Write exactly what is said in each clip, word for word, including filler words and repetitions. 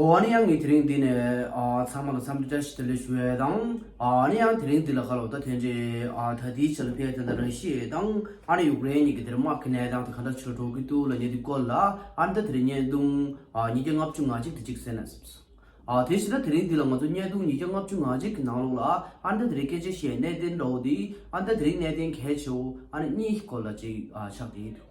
ཨོ་ཨ་ནི་ཡང་ངས་དེ་རིང་འདི་ནས་ཨ་ཚང་མ་ལ་འཚམས་འདྲི་བཀྲ་ཤིས་བདེ་ལེགས་ཞུ་ཡས་དང་། ཨ་ནི་ཡང་དེ་རིང་འདི་ལ་ཁ་ལོ་ད་དེ་འདྲའི་ཨ་ད་ལྟའི་ཆར་ཕེ་དེ་འདྲ་ར་ཤི་ཡ་དང་ཨ་ནི་ཡུཀ་རེན་གཉིས་ཀྱི་དེར་དམག་གི་གནས་སྟངས་དེ་ག་འདྲ་ཆགས་འགྲོ་གི་འདུག་ལབ་མཁན་དེ་སྐོར་ལ་ཨ་ནི་ད་དེ་རིང་བརྙན་ཐུང་ཨ་ཉིས་བརྒྱ་ལྔ་བཅུ་ང་གཅིག་དེ་གཅིག་གསན་ན་སྲིད། ཨ་དེ་བཞིན་ད་དེ་རིང་འདི་ལ་ང་ཚོ་བརྙན་ཐུང་ཉིས་བརྒྱ་ལྔ་བཅུ་ང་གཅིག་གི་ནང་ལོགས་ལ་ཨ་ནི་ད་དེ་རིང་སྐད་ཆ་བཤད་གནད་དོན་འདྲ་བོ་དེ་ཨ་ནི་ད་དེ་རིང་གནད་དོན་གལ་ཆེ་བོ་ཨ་ནི་གཉིས་ཀྱི་སྐོར་ལ་ཅིག་ཨ་ཆགས་བསྡད་ཡོད།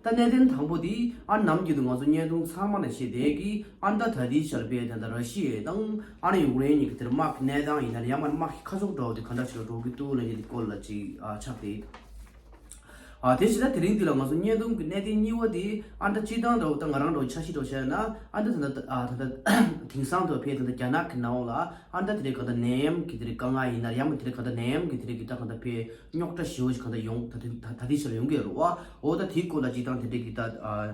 ད་གནད་དོན་དང་པོ་དེ་ཨ་ནི་ནམ་རྒྱུན་དུ་ང་ཚོ་བརྙན་ཐུང་ཚང་མ་ནས་བཤད་བསྡད་ཀྱི་ཨ་ནི་ད་ད་ལྟའི་ཆར་ཕེ་དེ་འདྲ་ར་ཤི་ཡ་དང་ཨ་ནི་ཡུཀ་རེན་གཉིས་ཀྱི་དེར་དམག་གི་གནས་སྟངས་ཡིན་ན་ཡང་མ་དམག་གི་ཁ་ཕྱོགས་འདྲ་བོ་དེ་ག་འདྲ་ཞིག་ལ་འགྲོ་གི་འདུག་ལབ་མཁན་དེ་སྐོར་ལ་ཅིག་ཨ་ཆགས་བསྡད་ཡོད། ཨ་དེ་བཞིན་ད་དེ་རིང་འདི་ལ་ང་ཚོ་བརྙན་ཐུང་གི་གནད་དོན་གཉིས་པ་དེ་ཨ་ནི་ད་སྤྱིར་བཏང་འདྲ་བོ་ད་ང་རང་འདྲ་བོ་འཆར་གཞི་འདྲ་བོ་བཤད་ན་ཨ་ནི་ད་ད་ཨ་ད་ད་དེང་སང་དུ་ཕེ་ད་ད་རྒྱ་ནག་གི་ནང་ལ་ཨ་ནི་ད་དེ་རིང་ག་ད་ནད་ཡམས་ཀྱི་དེ་རིང་དཀའ་ངལ་ཡིན་ན་ཡང་མ་དེ་རིང་ག་ད་ནད་ཡམས་ཀྱི་དེ་རིང་གི་ད་ག་ད་ཕེ་རྙོག་དྲ་ཞེ་པོ་ཞིག་ག་ད་ཡོང་ད་དེ་ད་ད་དེ་ཆར་ཡོང་གི་རེད་བ། འོ་ད་དེའི་སྐོར་ལ་སྤྱིར་བཏང་དེ་འདྲའི་གི་ད་ཨ་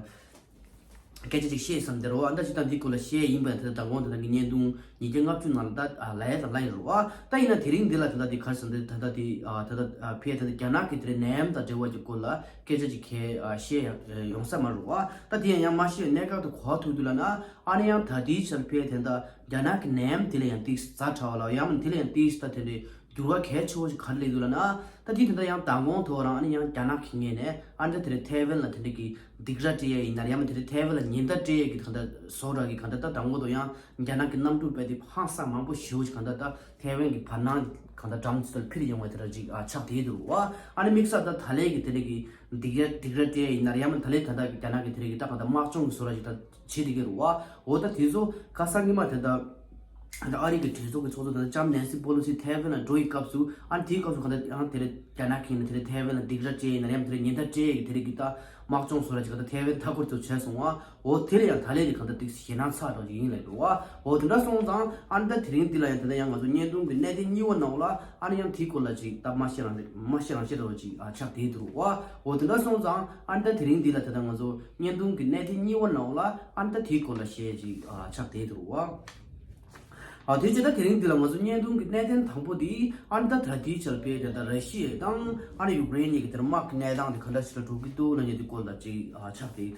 སྐད་ཆ་ཅིག་བཤད་བསམ་དེ་རེད་བ། ཨ་ནི་ད་སྤྱིར་བཏང་དེའི་སྐོར་ལ་བཤད་ཡིན་པ་ད་ད་གོང་ད་ད་གི་བརྙན་ཐུང་ཉིས་བརྒྱ་ལྔ་བཅུ་ནང་ལ་ད་ཨ་ལབ་ཡ་ད་ལབ་ཡིན་རེད་བ། ད་ཡིན་ན་དེ་རིང་འདི་ལ་ད་ད་དེ་ག་རེ་ཟེར་ན་ད་ད་དེ་ཨ་ད་ད་ཨ་ཕེ་ད་ད་རྒྱ་ནག་གི་དེ་རིང་ནད་ཡམས་དང་འབྲེལ་བ་གི་སྐོར་ལ་སྐད་ཆ་ཅིག་གལ་ཨ་བཤད་ཡ་ཡོང་ས་མ་རེད་བ། ད་དེ་ཡང་ཡང་མ་བཤད་གནད་འགག་ཏུ་གོ་ཐུབ་འདུག་ལབ་ན་ཨ་ནི་ཡང་ད་དེའི་ཆར་ཕེ་དེ་ད་རྒྱ་ནག་གི་ནད་ཡམས་དེ་ལ་ཡང་ཏིག་ཙ་དྲག་བ་ལ་ཡང་མ་དེ་ལ་ཡང་ཏིག་ཙ་ད་དེ་འདྲའི་འགྱུར་བ་གལ་ཆེ་བོ་ཞིག་ག་རེ་སླེབས་འདུག་ལབ་ན། ད་དེ་དེ་འདྲ་ཡང་མདང་དགོང་ཐོག་རང་ཨ་ནི་ཡང་རྒྱ་ནག་གི་ངོས་ནས་ཨ་འདྲ་དེ་རིང་ཐའེ་ཝན་ལ་དེ་འདྲ་གི་སྡིགས་ར་སྤྲད་ཡ་ཡིན་ན་ཡང་མ་དེ་རིང་ཐའེ་ཝན་ལ་ཉེན་བརྡ་སྤྲད་ཡ་གི་གང་ལྟར་བཟོ་འདྲ་གི་གང་ལྟར་ད་མདང་དགོང་ཐོག་ཡང་རྒྱ་ནག་གི་གནམ་གྲུ་རྦད་དེ་ཧང་སང་མང་པོ་ཞེ་པོ་ཞིག་གང་ལྟར་ད་ཐའེ་ཝན་གི་བར་སྣང་གང་ལྟར་འགྲམ་ཚུལ་འཕུར་ཡོང་བ་དེ་འདྲ་ཅིག་ཨ་ཆགས་བསྡད་འདུག་བ། ཨ་ནི་དམིགས་བསལ་ད་ད་ལན་གི་དེ་འདྲ་གི་སྡིགས་ར་སྡིགས་ར་སྤྲད་ཡ་ཡིན་ན་ཡང་མ་ད་ལན་ད་ལྟ་གི་རྒྱ་ནག་གི་དེ་རིང་གི་ད་གང་ལྟར་དམག་སྦྱོང་གི་བཟོ་འདྲ་ཅིག་ད་བྱེད་བསྡད་ཀྱི་རེད་བ། འོ་ད་དེ་ཚོ་ཁ་སང་གི་མ་དེ་ད། ད་ཨ་རི་གི་གྲོས་ཚོགས་ཀྱི་ཚོགས་གཙོ་དང་ལྕམ་ནན་སི་པོ་ལོ་སི་ཐའེ་ཝན་ལ་འགྲོ་ཡི་སྐབས་སུ་ཨ་ནི་དེའི་སྐབས་སུ་གང་ལྟར་ཡང་དེ་རིང་རྒྱ་ནག་གིས་ནི་དེ་རིང་ཐའེ་ཝན་ལ་སྡིགས་ར་སྤྲད་ཡིན་ན་ཡང་དེ་རིང་ཉེན་བརྡ་སྤྲད་ཡི་དེ་རིང་གི་ད་དམག་སྦྱོང་བཟོ་འདྲ་ཅིག་གང་ལྟར་ཐའེ་ཝན་མཐའ་འཁོར་དུ་བྱས་སོང་བ། འོ་དེ་ལ་ཡང་ད་ལན་རེ་གང་ལྟར་ཏིག་ཞེད་སྣང་ཚ་འདྲ་ཅིག་ཡིན་ལབ་འདུག་བ། འོ་དེ་འདྲ་སོང་ཙང་ཨ་ནི་ད་དེ་རིང་འདི་ལ་ཡང་དེ་འདྲ་ཡང་ང་ཚོ་བརྙན་ཐུང་གི་གནད་དོན་གཉིས་པ་ནང་ལ་ཨ་ནི་ཡང་དེའི་སྐོར་ལ་ཅིག་ད་མ་བཤད་རང་མ་བཤད་རང་བཤད་འདྲ་བ་ཅིག་ཨ་ཆགས་བསྡད་འདུག་བ། འོ་དེ་འདྲ་སོང་ཙང་ཨ་ནི་ད་དེ་རིང་འདི་ལ་དེ་ད་ང་ཚོ་བརྙན་ཐུང་གི་གནད་དོན་གཉིས་པ་ནང་ལ་ཨ་ནི་ད་དེའི་སྐོར་ལ་བཤད་ཅིག་ཨ་ཆགས་བསྡད་འདུག་བ། ཨ་དེ་བྱས་ད་དེ་རིང་འདི་ལ་ང་ཚོ་བརྙན་ཐུང་གི་གནད་དོན་དང་པོ་དེ་ཨ་ནི་ད་ད་ལྟའི་ཆར་ཕེ་དེ་ད་ར་ཤི་ཡ་དང་ཨ་ནི་ཡུཀ་རེན་གཉིས་ཀྱི་དེར་དམག་གི་གནས་སྟངས་དེ་ག་འདྲ་ཞིག་ལ་འགྲོ་གི་འདུག་ལབ་མཁན་དེ་སྐོར་ལ་ཅིག་ཨ་ཆགས་བསྡད་འདུག་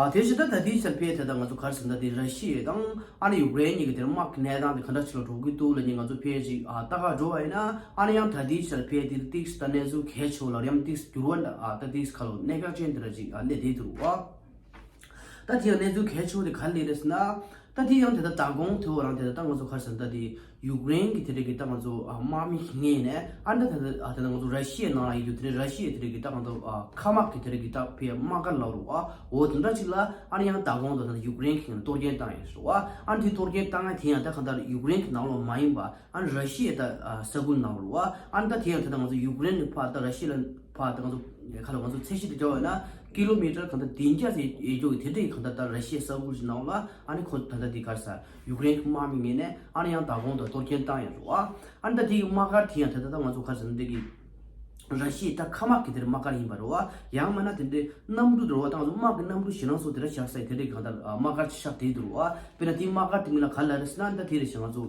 ཨ་དེ་བྱས་ད་ད་ལྟའི་ཆར་ཕེ་དེ་ད་ང་ཚོ་ག་རེ་ཟེར་ན་ད་དེ་ར་ཤི་ཡ་དང་ཨ་ནི་ཡུཀ་རེན་གཉིས་ཀྱི་དེར་དམག་གི་གནས་སྟངས་དེ་ག་འདྲ་ཞིག་ལ་འགྲོ་གི་འདུག་ལབ་མཁན་ང་ཚོ་ཕེ་ཅིག་ཨ་ལྟ་ག་འགྲོ་བ་ཡིན་ན་ཨ་ནི་ཡང་ད་ལྟའི་ཆར་ཕེ་དེ་ཏིག་ད་གནས་ཚུལ་གལ་ཆེ་བོ་ལ་ཡང་ཏིག་འགྱུར་བ་ཨ་ད་ཏིག་ཁ་ལོ་གནད་འགག་ཅན་དེ་འདྲ་ཅིག་ཨ་སླེབས་བསྡད་འདུག་བ། ད་དེ་ཡང་གནས་ཚུལ་གལ་ཆེ་བོ་དེ་ག་རེ་རེད་ཟེར་ན། ད་དེ་ཡང་དེ་ལྟ་མདང་དགོང་དེ་བོ་རང་དེ་ལྟ་ད་ང་ཚོ་ག་རེ་ཟེར་ན་ད་དེ་ཡུཀ་རེན་གྱི་དེ་འདྲ་གི་ད་ང་ཚོ་ཨ་དམག་མི་ཞིག་ངེས་ནས་ཨ་ད་དེ་ལྟ་ཨ་དེ་ལྟ་ང་ཚོ་ར་ཤི་ཡའི་ནང་ལ་ཡིན་དུས་དེ་འདྲ་ར་ཤི་ཡའི་དེ་འདྲ་གི་ད་ང་ཚོ་ཨ་མཁའ་དམག་གི་དེ་འདྲ་གི་ད་ཕེ་དམག་སྒར་ལབ་རུ་ཨ་འོ་དེ་འདྲ་ཅིག་ལ་ཨ་ནི་ཡང་མདང་དགོང་དེ་ད་ཡུཀ་རེན་གྱི་ངོས་ནས་གཏོར་སྐྱོན་བཏང་ཡོད་རེད་བ། ཨ་ནི་དེ་གཏོར་སྐྱོན་བཏང་ཡ་དེ་ཡང་ད་གང་ལྟར་ཡུཀ་རེན་གྱི་ནང་ལོགས་མ་ཡིན་པ། ཨ་ནི་ར་ཤི་ཡའི་ད་ཨ་ས་ཁུལ་ནང་རུ་བ། ཨ་ནི་ད་དེ་ཡང་དེ་ད་ང་ཚོ་ཡུཀ་རེན་ནས་ཕར་ད་ར་ཤི་ཡ་ལ་ཕར་ད་ང་ཚོ་ཁ་ལ་ང་ཚོ་ཚད་གཞི་དེ་བྱ་བ་ཡིན་ན་ཀི་ལོ་མི་ཊར་གང་ལྟར་བདུན་བརྒྱ་ཙམ་ཡོད་རྒྱུ་གི་དེ་འདྲའི་གང་ལྟར་ད་ར་ཤི་ཡའི་ས་ཁུལ་ཞིག་ནང་ལ་ཨ་ནི་ཁོ་ད་ལྟ་དེ་ག་རེ་ཟ་ཡུཀ་རེན་གྱི་དམག་མི་ངོས་ནས་ཨ་ནི་ཡང་མདང་དགོང་ད་གཏོར་སྐྱོན་བཏང་ཡོད་རུ་བ། ཨ་ནི་ད་དེ་གི་དམག་སྒར་དེ་ཡང་དེ་ད་ད་ང་ཚོ་ག་རེ་ཟ་ན་དེ་གི་ར་ཤི་ཡའི་ད་མཁའ་དམག་གི་དེར་དམག་སྒར་ཡིན་པ་རེད་བ། ཡང་མིན་ན་དེ་འདྲའི་གནམ་གྲུ་རེད་བ། ད་ང་ཚོ་དམག་གི་གནམ་གྲུ་ཞེད་སྣང་ཚོགས་དེ་འདྲ་བཞག་ས་ཡི་དེ་འདྲའི་གང་ལྟར་དམག་སྒར་ཅིག་ཆགས་བསྡད་འདུག་རེད་བ། དཔེར་ན་དེའི་དམག་སྒར་དེ་མིང་ལ་ག་རེ་ལབ་རེད་ཟེར་ན་ད་དེ་རེད་ཤག་ང་ཚོ་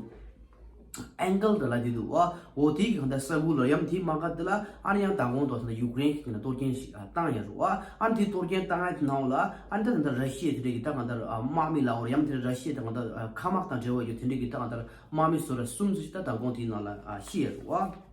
ཨེང་གལ་དེ་ལབ་བསྡད་འདུག་བ། འོ་དེའི་གང་ལྟར་ས་ཁུལ་ལ་ཡང་དེའི་དམག་སྒར་དེ་ལ་ཨ་ནི་ཡང་མདང་དགོང་དུ་ད་ཡུཀ་རེན་གྱི་ངོས་ནས་གཏོར་སྐྱོན་ཞིག་བཏང་ཡོད་རེད་བ། ཨ་ནི་དེའི་གཏོར་སྐྱོན་བཏང་ཡ་དེ་ནང་ལ་ཨ་ནི་ད་གང་ལྟར་ར་ཤི་ཡའི་དེ་འདྲའི་གི་ད་གང་ལྟར་དམག་མི་ལབ་དགོས་རེད། ཡང་དེ་ར་ཤི་ཡའི་ད་གང་ལྟར་མཁའ་དམག་དང་འབྲེལ་བ་ཡོད་དེ་འདྲའི་གི་ད་གང་ལྟར་དམག་མི་སུ་རེད་གསུམ་ཙམ་ཞིག་ད་མདང་དགོང་དེའི་ནང་ལ་ཤི་ཡོད་རེད་བ།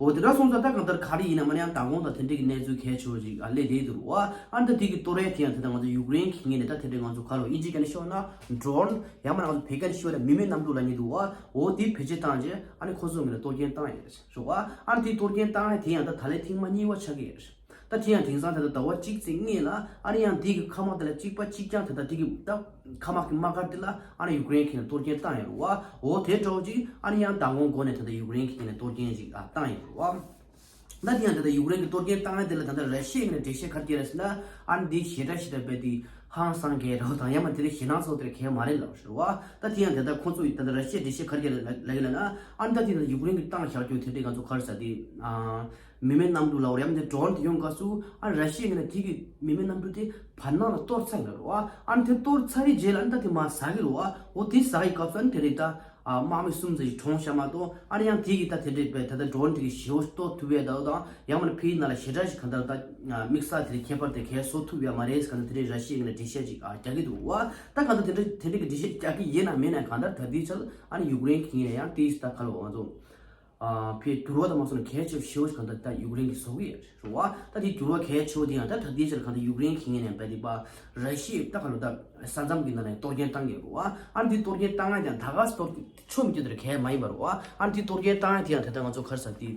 འོ་དེ་འདྲ་སོང་ཙང་ད་གང་ལྟར་ག་རེ་ཡིན་ན་མ་ནི་ཡང་མདང་དགོང་དང་དེ་འདྲའི་གི་གནས་ཚུལ་གལ་ཆེ་བོ་ཞིག་ཨ་སླེབས་བསྡད་འདུག་རེད་བ། ཨ་ནི་ད་དེ་གི་གཏོར་ཡ་དེ་ཡང་དེ་ད་ང་ཚོ་ཡུཀ་རེན་གྱི་ངོས་ནས་ད་དེ་འདྲའི་ང་ཚོ་ག་རེ་ཨིན་ཇི་སྐད་ནས་ཤོད་ན་ཌོ་རོན་ཡང་མིན་ན་ང་ཚོ་བོད་སྐད་ནས་ཤོད་ན་མི་མེད་གནམ་གྲུ་ལབ་མཁན་འདུག་བ། འོ་དེ་བེད་སྤྱོད་བཏང་རྗེས་ཨ་ནི་ཁོ་ཚོའི་ངོས་ནས་གཏོར་སྐྱོན་བཏང་ཡོད་རེད་བ། ཨ་ནི་དེ་གཏོར་སྐྱོན་བཏང་ཡ་དེ་ཡང་ད་ད་ལན་ཐེངས་མ་གཉིས་པ་ཆགས་ཀྱི་ཡོད་རེད། ད་དེ་ཡང་དེང་སང་ད་ལྟ་ཟླ་བ་གཅིག་ཙམ་སྔོན་ལ་ཨ་ནི་ཡང་དེ་གི་མཁའ་དམག་དེ་ལ་གཅིག་པ་གཅིག་རྐྱང་དེ་ད་དེ་གི་ད་མཁའ་དམག་གི་དམག་སྒར་དེ་ལ་ཨ་ནི་ཡུཀ་རེན་གྱི་ངོས་ནས་གཏོར་སྐྱོན་བཏང་ཡོད་རེད་བ། འོ་དེ་འདྲ་བོ་ཅིག་ཨ་ནི་ཡང་མདང་དགོང་འགོ་ནས་ད་ལྟ་ཡུཀ་རེན་གྱི་ངོས་ནས་གཏོར་སྐྱོན་ཅིག་ཨ་བཏང་ཡོད་རེད་བ། ད་དེ་ཡང་ད་ལྟ་ཡུཀ་རེན་གྱི་གཏོར་སྐྱོན་བཏང་ཡ་དེ་ལ་ད་ལྟ་ར་ཤི་ཡའི་ངོས་ནས་འགྲེལ་བཤད་ག་རེ་བརྒྱབ་རེད་ཟེར་ན་ཨ་ནི་འདི་ཞེ་དྲག་ཞེ་དྲག་རྦད་དེ་ཧང་སང་གི་འདྲ་བོ་དང་ཡང་མ་དེ་རིང་ཞེད་སྣང་ཚོགས་དེ་གས་མ་རེད་ལབ་ཞུ་བ། ད་དེ་ཡང་དེ་ལྟར་ཁོང་ཚོ་ཡིས་ད་ལྟ་ར་ཤི་ཡའི་འགྲེལ་བཤད་ག་རེ་བརྒྱབ་ལབ་ཡིན་ལབ་ན་ཨ་ནི་ད་དེ་ལ་ཡུཀ་རེན་གྱི་བཏང་བཞག་རྒྱུ་དེ་འདྲའི་ང་ཚོ་ག་རེ་ཟ་དེ་མི་མེད་གནམ་གྲུ་ལབ་དགོས་རེད། ཡང་དེ་ཌོ་རོན་དེ་ཡོང་དགོས་སུ་ཨ་ནི་ར་ཤི་ཡའི་ངོས་ནས་དེ་གི་མི་མེད་གནམ་གྲུ་དེ་བར་སྣང་ལ་གཏོར་ཚར་ཡོད་རེད་བ། ཨ་ནི་དེ་གཏོར་ཚར་བའི་རྗེས་ལ་ཨ་ནི་ད་དེ་མར་ཟ་གི་རེད་བ། འོ་དེ་ཟ་ཡི་སྐབས་སུ་ཨ་ནི་དེ་རེད་ད། ཨ་དམག་མི་གསུམ་ཙམ་ཞིག་གྲོངས་བཞག་མ་གཏོགས། ཨ་ནི་ཡང་དེ་གི་ད་དེ་འདྲའི་པའི་ད་ལྟ་ཌོན་དེ་གི་ཞེ་པོ་གཏོར་ཐུབ་ཡས་ད་དང་ཡང་མིན་ན་ཕིའི་ནང་ལ་ཞེ་དྲག་ཞིག་གང་ལྟར་ད་དམིགས་བསལ་དེ་རིང་ཁྱད་པར་དེ་གས་བཟོ་ཐུབ་ཡས་མ་རེད་ཟེར། གང་ལྟར་དེ་རིང་ར་ཤི་ཡའི་ངོས་ནས་འགྲེལ་བཤད་ཅིག་ཨ་རྒྱག་གི་འདུག་བ། ད་གང་ལྟར་དེ་འདྲ་དེ་འདྲ་གི་འགྲེལ་བཤད་རྒྱག་གི་ཡིན་ན་མིན་ན་གང་ལྟར་ད་ལྟའི་ཆར་ཨ་ནི་ཡུཀ་རེན་གྱི་ངོས་ནས་ཡང་དེ་ད་ག་ལ་ང་ཚོ་ཨ་ཕའི་འགྱུར་བ་དང་མ་སོང་ན་གལ་ཆེ་ཤོས་གང་ལྟར་ད་ཡུཀ་རེན་གྱི་བཟོ་གི་ཡོད་རེད་བ། ད་དེ་འགྱུར་བ་གལ་ཆེ་བོ་དེ་ཡང་ད་ད་ལྟའི་ཆར་གང་ལྟར་ཡུཀ་རེན་གྱི་ངོས་ནས་བལ་དེ་པ་ར་ཤི་ཡའི་ད་ག་ལ་ད་ས་མཚམས་ཀྱི་ནང་ནས་གཏོར་སྐྱོན་བཏང་གི་ཡོད་རེད་བ། ཨ་ནི་དེ་གཏོར་སྐྱོན་བཏང་ཡ་དེ་ཡང་ད་ག་གཏོར་ཆོ་མི་སྐྱོ་དེར་གལ་མ་ཡིན་པ་རེད་བ། ཨ་ནི་དེ་གཏོར་སྐྱོན་བཏང་ཡ་དེ་ཡང་ད་ལྟ་ང་ཚོ་ག་རེ་ཟེར་དེ།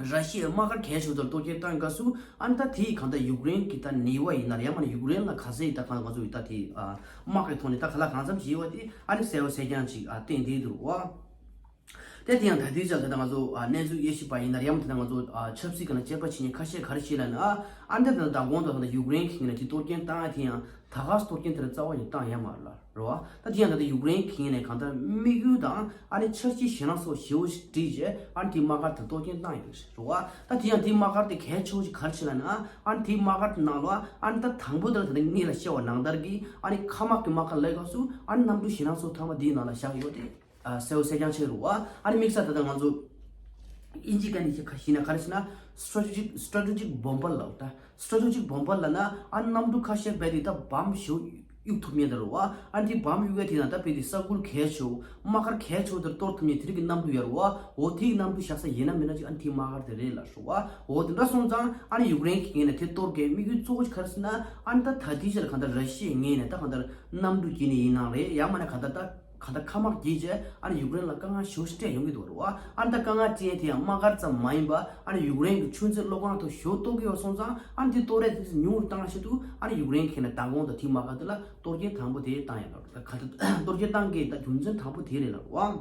ར་ཤི་ཡའི་དམག་སྒར་གལ་ཆེ་བོ་དེར་གཏོར་སྐྱོན་བཏང་སྐབས་སུ་ཨ་ནི་ད་དེ་གང་ལྟར་ཡུཀ་རེན་གྱི་ད་ནུས་པ་ཡིན་ན་ཡང་མིན་ན་ཡུཀ་རེན་ལ་ག་ཚད་ཡིན་ད་གང་ང་ཚོ་ཡིན་ད་དེ་ཨ་དམག་གི་ཐོག་ནས་ད་ག་ལ་གང་འཚམ་ཞིག་ཡོད་པ་དེ་ཨ་ནི་གསལ་པོ་གསལ་རྐྱང་ཅིག་ཨ་བསྟན་བསྡད་འདུག་བ། དེ་དེ་ཡང་ད་ལྟའི་ཆར་ད་ལྟ་ང་ཚོ་ཨ་གནས་ཚུལ་དབྱེ་ཞིབ་པ་ཡིན་ན་ཡང་དེ་ད་ང་ཚོ་ཨ་ཆབ་སྲིད་སྒང་ལ་དཔྱད་པ་བྱེད་མཁན་ཁ་ཤས་ག་རེ་བྱེད་ལབ་ན། ཨ་ཨ་འདྲ་དེ་ད་མདང་དགོང་དུ་ད་ལྟ་ཡུཀ་རེན་གྱི་ངོས་ནས་དེ་གཏོར་སྐྱོན་བཏང་ཡ་དེ་ཡང་ད་ག་གཏོར་སྐྱོན་དེ་ལ་རྩ་བ་ནས་བཏང་ཡ་མ་རེད་ལ་རེད་བ། ད་དེ་ཡང་ད་ལྟ་ཡུཀ་རེན་གྱི་ངོས་ནས་གང་ལྟར་དམིགས་ཡུལ་དང་ཨ་ནི་འཆར་གཞི་ཞེད་སྣང་སོགས་ཞེ་པོ་ཞིག་བསྒྲིགས་རྗེས་ཨ་ནི་དེ་དམག་སྒར་དེ་གཏོར་སྐྱོན་བཏང་ཡོད་རེད་བ། ད་དེ་ཡང་དེ་དམག་སྒར་དེ་གལ་ཆེ་བོ་ཞིག་ག་རེ་བྱེད་ལབ་ན། ཨ་ནི་དེ་དམག་སྒར་དེ་ནང་ལ་ཨ་ནི་ད་དང་པོ་དེ་ལ་ད་ལྟ་ངས་ལ་བཤད་པ་ནང་ལྟར་གྱི་ཨ་ནི་མཁའ་དམག་གི་དམག་སྒར་ལབ་སྐབས་སུ་ཨ་ནི་གནམ་གྲུ་ཞེད་སྣང་སོགས་ཚང་མ་དེའི་ནང་ལ་བཞག་ཡོད་དེ། ཨ་གསལ་པོ་གསལ་རྐྱང་ཆགས་རེད་བ། ཨ་ནི་དམིགས་བསལ་ད་ལྟ་ང་ཚོ་དབྱིན་ཇིའི་སྐད་ནས་ཞིག་ཁ་ཤས་ན་ག་རེ་ཟེར་ན། strategic strategic bomber ལབ་ད། strategic bomber ལབ་ན་ཨ་ནི་གནམ་གྲུ་ཁ་ཤས་རྦད་དེ་ད་བམ་ཞིག་གཡུག་ཐུབ་མཁན་དེ་རེད་བ། ཨ་ནི་དེ་བམ་གཡུག་ཡ་དེ་ན་ད་རྦད་དེ་ས་ཁུལ་གལ་ཆེ་བོ་དམག་སྒར་གལ་ཆེ་བོ་དེར་གཏོར་ཐུབ་མཁན་དེ་རིགས་ཀྱི་གནམ་གྲུ་ཡོད་རེད་བ། འོ་དེའི་གནམ་གྲུ་བཞག་ས་ཡིན་ན་མིན་ན་ཅིག་ཨ་ནི་དེའི་དམག་སྒར་དེ་རེད་ལབ་རེད་བ། འོ་དེ་འདྲ་སོང་ཙང་ཨ་ནི་ཡུཀ་རེན་གྱི་ངོས་ནས་དེ་གཏོར་དགོས་དམིགས་ཡུལ་གཙོ་བོ་ག་རེ་ཟེར་ན། ཨ་ནི་ད་ད་ལྟའི་ཆར་གང་ལྟར་ར་ཤི་ཡའི་ངོས་ནས་ད་གང་ལྟར་གནམ་གྲུ་བརྒྱུད་ནས་ཡིན་ནའང་རེད། ཡང་མིན་ན་གང་ལྟར་ད་གང་ལྟར་མཁའ་དམག་བརྒྱུད་བྱས་ཨ་ནི་ཡུཀ་རེན་ལ་དཀའ་ངལ་ཞེ་པོ་ཞིག་སྤྲད་ཡོང་གི་འདུག་རེད་བ། ཨ་ནི་ད་དཀའ་ངལ་སྤྲད་དེ་ཡང་དམག་སྒར་ཙམ་མ་ཡིན་པ་ཨ་ནི་ཡུཀ་རེན་གྱི་ཆུ་མཛོད་གློག་ཁང་དུ་ཞེ་པོ་གཏོར་གྱི་ཡོད་སོང་ཙང་ཨ་ནི་དེ་གཏོར་ཡ་དེ་ཉུང་རུ་བཏང་ཆེད་དུ་ཨ་ནི་ཡུཀ་རེན་གྱི་ངོས་ནས་མདང་དགོང་དང་དེའི་དམག་སྒར་དེ་ལ་གཏོར་སྐྱོན་དང་པོ་དེ་བཏང་ཡ་ལ་རེད། ད་ག་ད་གཏོར་སྐྱོན་བཏང་གི་ད་རྒྱུ་མཚན་དང་པོ་དེ་རེད་ལབ་རེད་བ།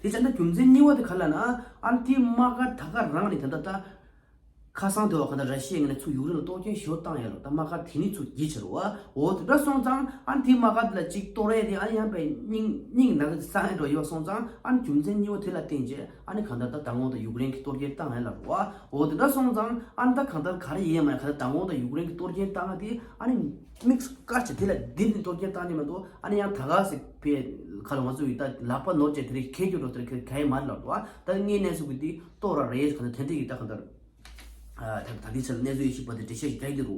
དེ་བྱས་ན་རྒྱུ་མཚན་གཉིས་པ་དེ་ག་རེ་ལབ་ན། ཨ་ནི་དེའི་དམག་སྒར་ད་ག་རང་ནས་ད་ལྟ་ད། ཁ་སང་དེ་བ་ག་ད་ར་ཤི་ཡའི་ངོས་ནས་ཚུར་ཡུཀ་རེན་ལ་གཏོར་སྐྱོན་ཞེ་པོ་བཏང་ཡ་ལ་ད་དམག་སྒར་དེ་ནས་ཚུར་བརྒྱུད་ཕྱིར་བ། འོ་དེ་འདྲ་སོང་ཙང་ཨ་ནི་དེའི་དམག་སྒར་དེ་ལ་གཅིག་གཏོར་ཡ་དེ་ཨ་ནི་ཡང་པའི་སྙིང་སྙིང་ནང་གི་སང་ཡ་འགྲོ་ཡོད་སོང་ཙང་ཨ་ནི་རྒྱུ་མཚན་གཉིས་པ་དེ་ལ་བརྟེན་བྱས་ཨ་ནི་གང་ལྟར་ད་མདང་དགོང་དང་ཡུཀ་རེན་གྱི་གཏོར་སྐྱོན་བཏང་ཡ་ལ་རེད་བ། འོ་དེ་འདྲ་སོང་ཙང་ཨ་ནི་ད་གང་ལྟར་ག་རེ་ཡིན་མ་ཡིན་གང་ལྟར་མདང་དགོང་དང་ཡུཀ་རེན་གྱི་གཏོར་སྐྱོན་བཏང་ཡ་དེ་ཨ་ནི་དམིགས་བཀར་བྱས་དེ་ལ་བསྡད་ནས་གཏོར་སྐྱོན་བཏང་ནས་མ་གཏོགས་ཨ་ནི་ཡང་ད་ག་ཟེ་ཕའི་ཁ་ལ་ང་ཚོ་ཡི་ད་ལག་པ་ནོར་བྱས་དེ་རིགས་ཁྱེར་རྒྱུ་འགྲོ་དེ་རིགས་གལ་ཡིན་མ་རེད་ལབ་འདུག་བ། ད་ངའི་གནས་ཚུལ་གྱི་དེ། གཏོར་ར་རེད་གང་ལྟར་དེ་འདྲ་ཡིན་ད་གང་ལྟར། ཨ་ད་ད་ལྟའི་ཆར་གནས་ཚུལ་ཡིན་ཞིག་པ་དེ་འགྲེལ་བཤད་ཞིག་རྒྱག་གི་རེད་བ།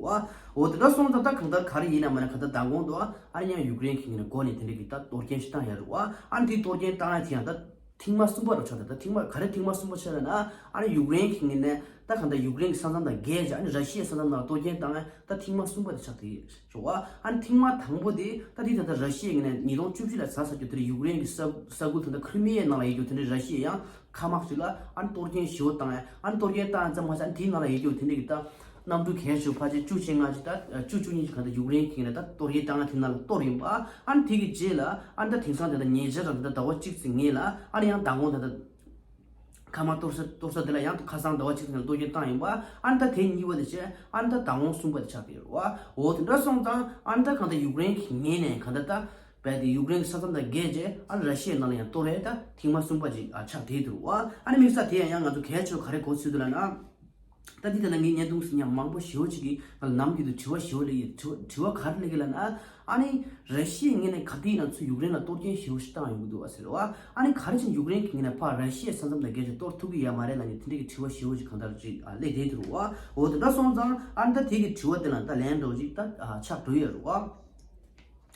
འོ་དེ་འདྲ་སོང་ཙང་ད་གང་ལྟར་ག་རེ་ཡིན་ན་མ་ན་གང་ལྟར་མདང་དགོང་དུ་ཨ་ནི་ཡང་ཡུཀ་རེན་གྱི་ངོས་ནས་འགོ་ནས་དེ་འདྲ་གི་ད་གཏོར་སྐྱོན་ཞིག་བཏང་ཡ་རེད་བ། ཨ་ནི་དེ་གཏོར་སྐྱོན་བཏང་ཡ་དེ་ཡང་ད་ཐེངས་མ་གསུམ་པ་རུ་ཆགས་ད་ད་ཐེངས་མ་ག་རེ་ཐེངས་མ་གསུམ་པ་ཆགས་ལ་ན་ཨ་ནི་ཡུཀ་རེན་གྱི་ངོས་ནས་ད་གང་ལྟར་ཡུཀ་རེན་གྱི་ས་མཚམས་དང་བརྒལ་བྱས་ཨ་ནི་ར་ཤི་ཡའི་ས་མཚམས་ནང་གཏོར་སྐྱོན་བཏང་ཡ་ད་ཐེངས་མ་གསུམ་པ་དེ་ཆགས་དེ་རེད་བ། ཨ་ནི་ཐེངས་མ་དང་པོ་དེ་ད་དེ་ད་ལྟ་ར་ཤི་ཡའི་ངོས་ནས་ཉིས་སྟོང་བཅུ་བཞི་ལ་ཚར་ཚར་རྒྱུ་དེར་ཡུཀ་རེན་གྱི་ས་ས་ཁུལ་ད་ལྟ་ཁི་རི་མི་ཡའི་ནང་ལ་ཡོད་རྒྱུ་དེ་འདྲའི་ར་ཤི་ཡའི་ཡང་། མཁའ་དམག་ཅིག་ལ་ཨ་ནི་གཏོར་སྐྱོན་ཞེ་པོ་བཏང་ཡ། ཨ་ནི་གཏོར་སྐྱོན་བཏང་ཡ་ཙམ་མ་ཟད་ཨ་ནི་དེའི་ནང་ལ་ཡོད་རྒྱུ་དེ་འདྲ་གི་ད་གནམ་གྲུ་གལ་ཆེ་བ་ཕལ་ཆེར་བཅུ་བཅོ་ལྔ་ཅིག་ད་བཅུ་བཅུ་གཉིས་ཅིག་གང་ལྟར་ཡུཀ་རེན་གྱི་ངོས་ནས་ད་གཏོར་སྐྱོན་བཏང་ཡ་དེ་ནང་ལ་གཏོར་ཡིན་པ། ཨ་ནི་དེ་གི་རྗེས་ལ་ཨ་ནི་ད་དེང་སང་དེ་ད་ཉེ་ཆར་རང་ད་ཟླ་བ་གཅིག་ཙམ་སྔོན་ལ་ཨ་ནི་ཡང་མདང་དགོང་ད་ད་མཁའ་དམག་གཏོར་ས་གཏོར་ས་དེ་ལ་ཡང་ཁ་སང་ཟླ་བ་གཅིག་ཙམ་ལ་གཏོར་སྐྱོན་བཏང་ཡིན་པ། ཨ་ནི་ད་དེ་གཉིས་པ་དེ་བྱས་ཨ་ནི་ད་མདང་དགོང་གསུམ་པ་དེ་ཆགས་བསྡད་ཡོད་རེད་བ། འོ་དེ་འདྲ་སོང་ཙང་ཨ་ནི་ད་གང་ལྟར་ཡུཀ་རེན་གྱི་ངོས་ནས་གང་ལྟར་ད། རྦད་དེ་ཡུཀ་རེན་གྱི་ས་མཚམས་དང་བརྒལ་རྗེས་ཨ་ནི་ར་ཤི་ཡའི་ནང་ལ་ཡང་གཏོར་ཡས་ད་ཐེངས་མ་གསུམ་པ་ཅིག་ཨ་ཆགས་བསྡད་འདུག་བ། ཨ་ནི་དམིགས་བསལ་དེ་ཡང་ཡང་ང་ཚོ་གལ་ཆེ་བ་ག་རེ་གོ་ཚུལ་འདུག་ལབ་ན། ད་འདི་ལྟ་ན་ངའི་བརྙན་ཐུང་ཟིན་ཡང་མང་པོ་ཞེ་པོ་ཅིག་གིས་ང་ལ་ནམ་རྒྱུན་དུ་དྲི་བ་ཞེ་པོ་སླེབས་ཡོད། དྲི་བ་དྲི་བ་ག་རེ་སླེབས་ཀྱི་ལབ་ན། ཨ་ནི་ར་ཤི་ཡའི་ངོས་ནས་ག་དུས་ཡིན་ན་ཚུར་ཡུཀ་རེན་ལ་གཏོར་སྐྱོན་ཞེ་པོ་ཞིག་བཏང་ཡོང་གི་འདུག་བ་ཟེར་བ། ཨ་ནི་ག་རེ་བྱས་ཡུཀ་རེན་གྱི་ངོས་ནས་ཕར་ར་ཤི་ཡའི་ས་མཚམས་དང་བརྒལ་ཏེ་གཏོར་ཐུབ་ཀྱི་ཡོད་མ་རེད་ལབ་ནས་དེ་འདྲ་གི་དྲི་བ་ཞེ་པོ་ཅིག་གང་ལྟར་ཅིག་ཨ་སླེབས་བསྡད་འདུག་བ། འོ་དེ་འདྲ་སོང་ཙང་ཨ་ནི་ད་དེ་གི་དྲི་བ་དེ་ལ་ད་ལན་འདྲ་བོ་ཅིག་ད་ཨ་ཆགས་འགྲོ་ཡོད་རེད་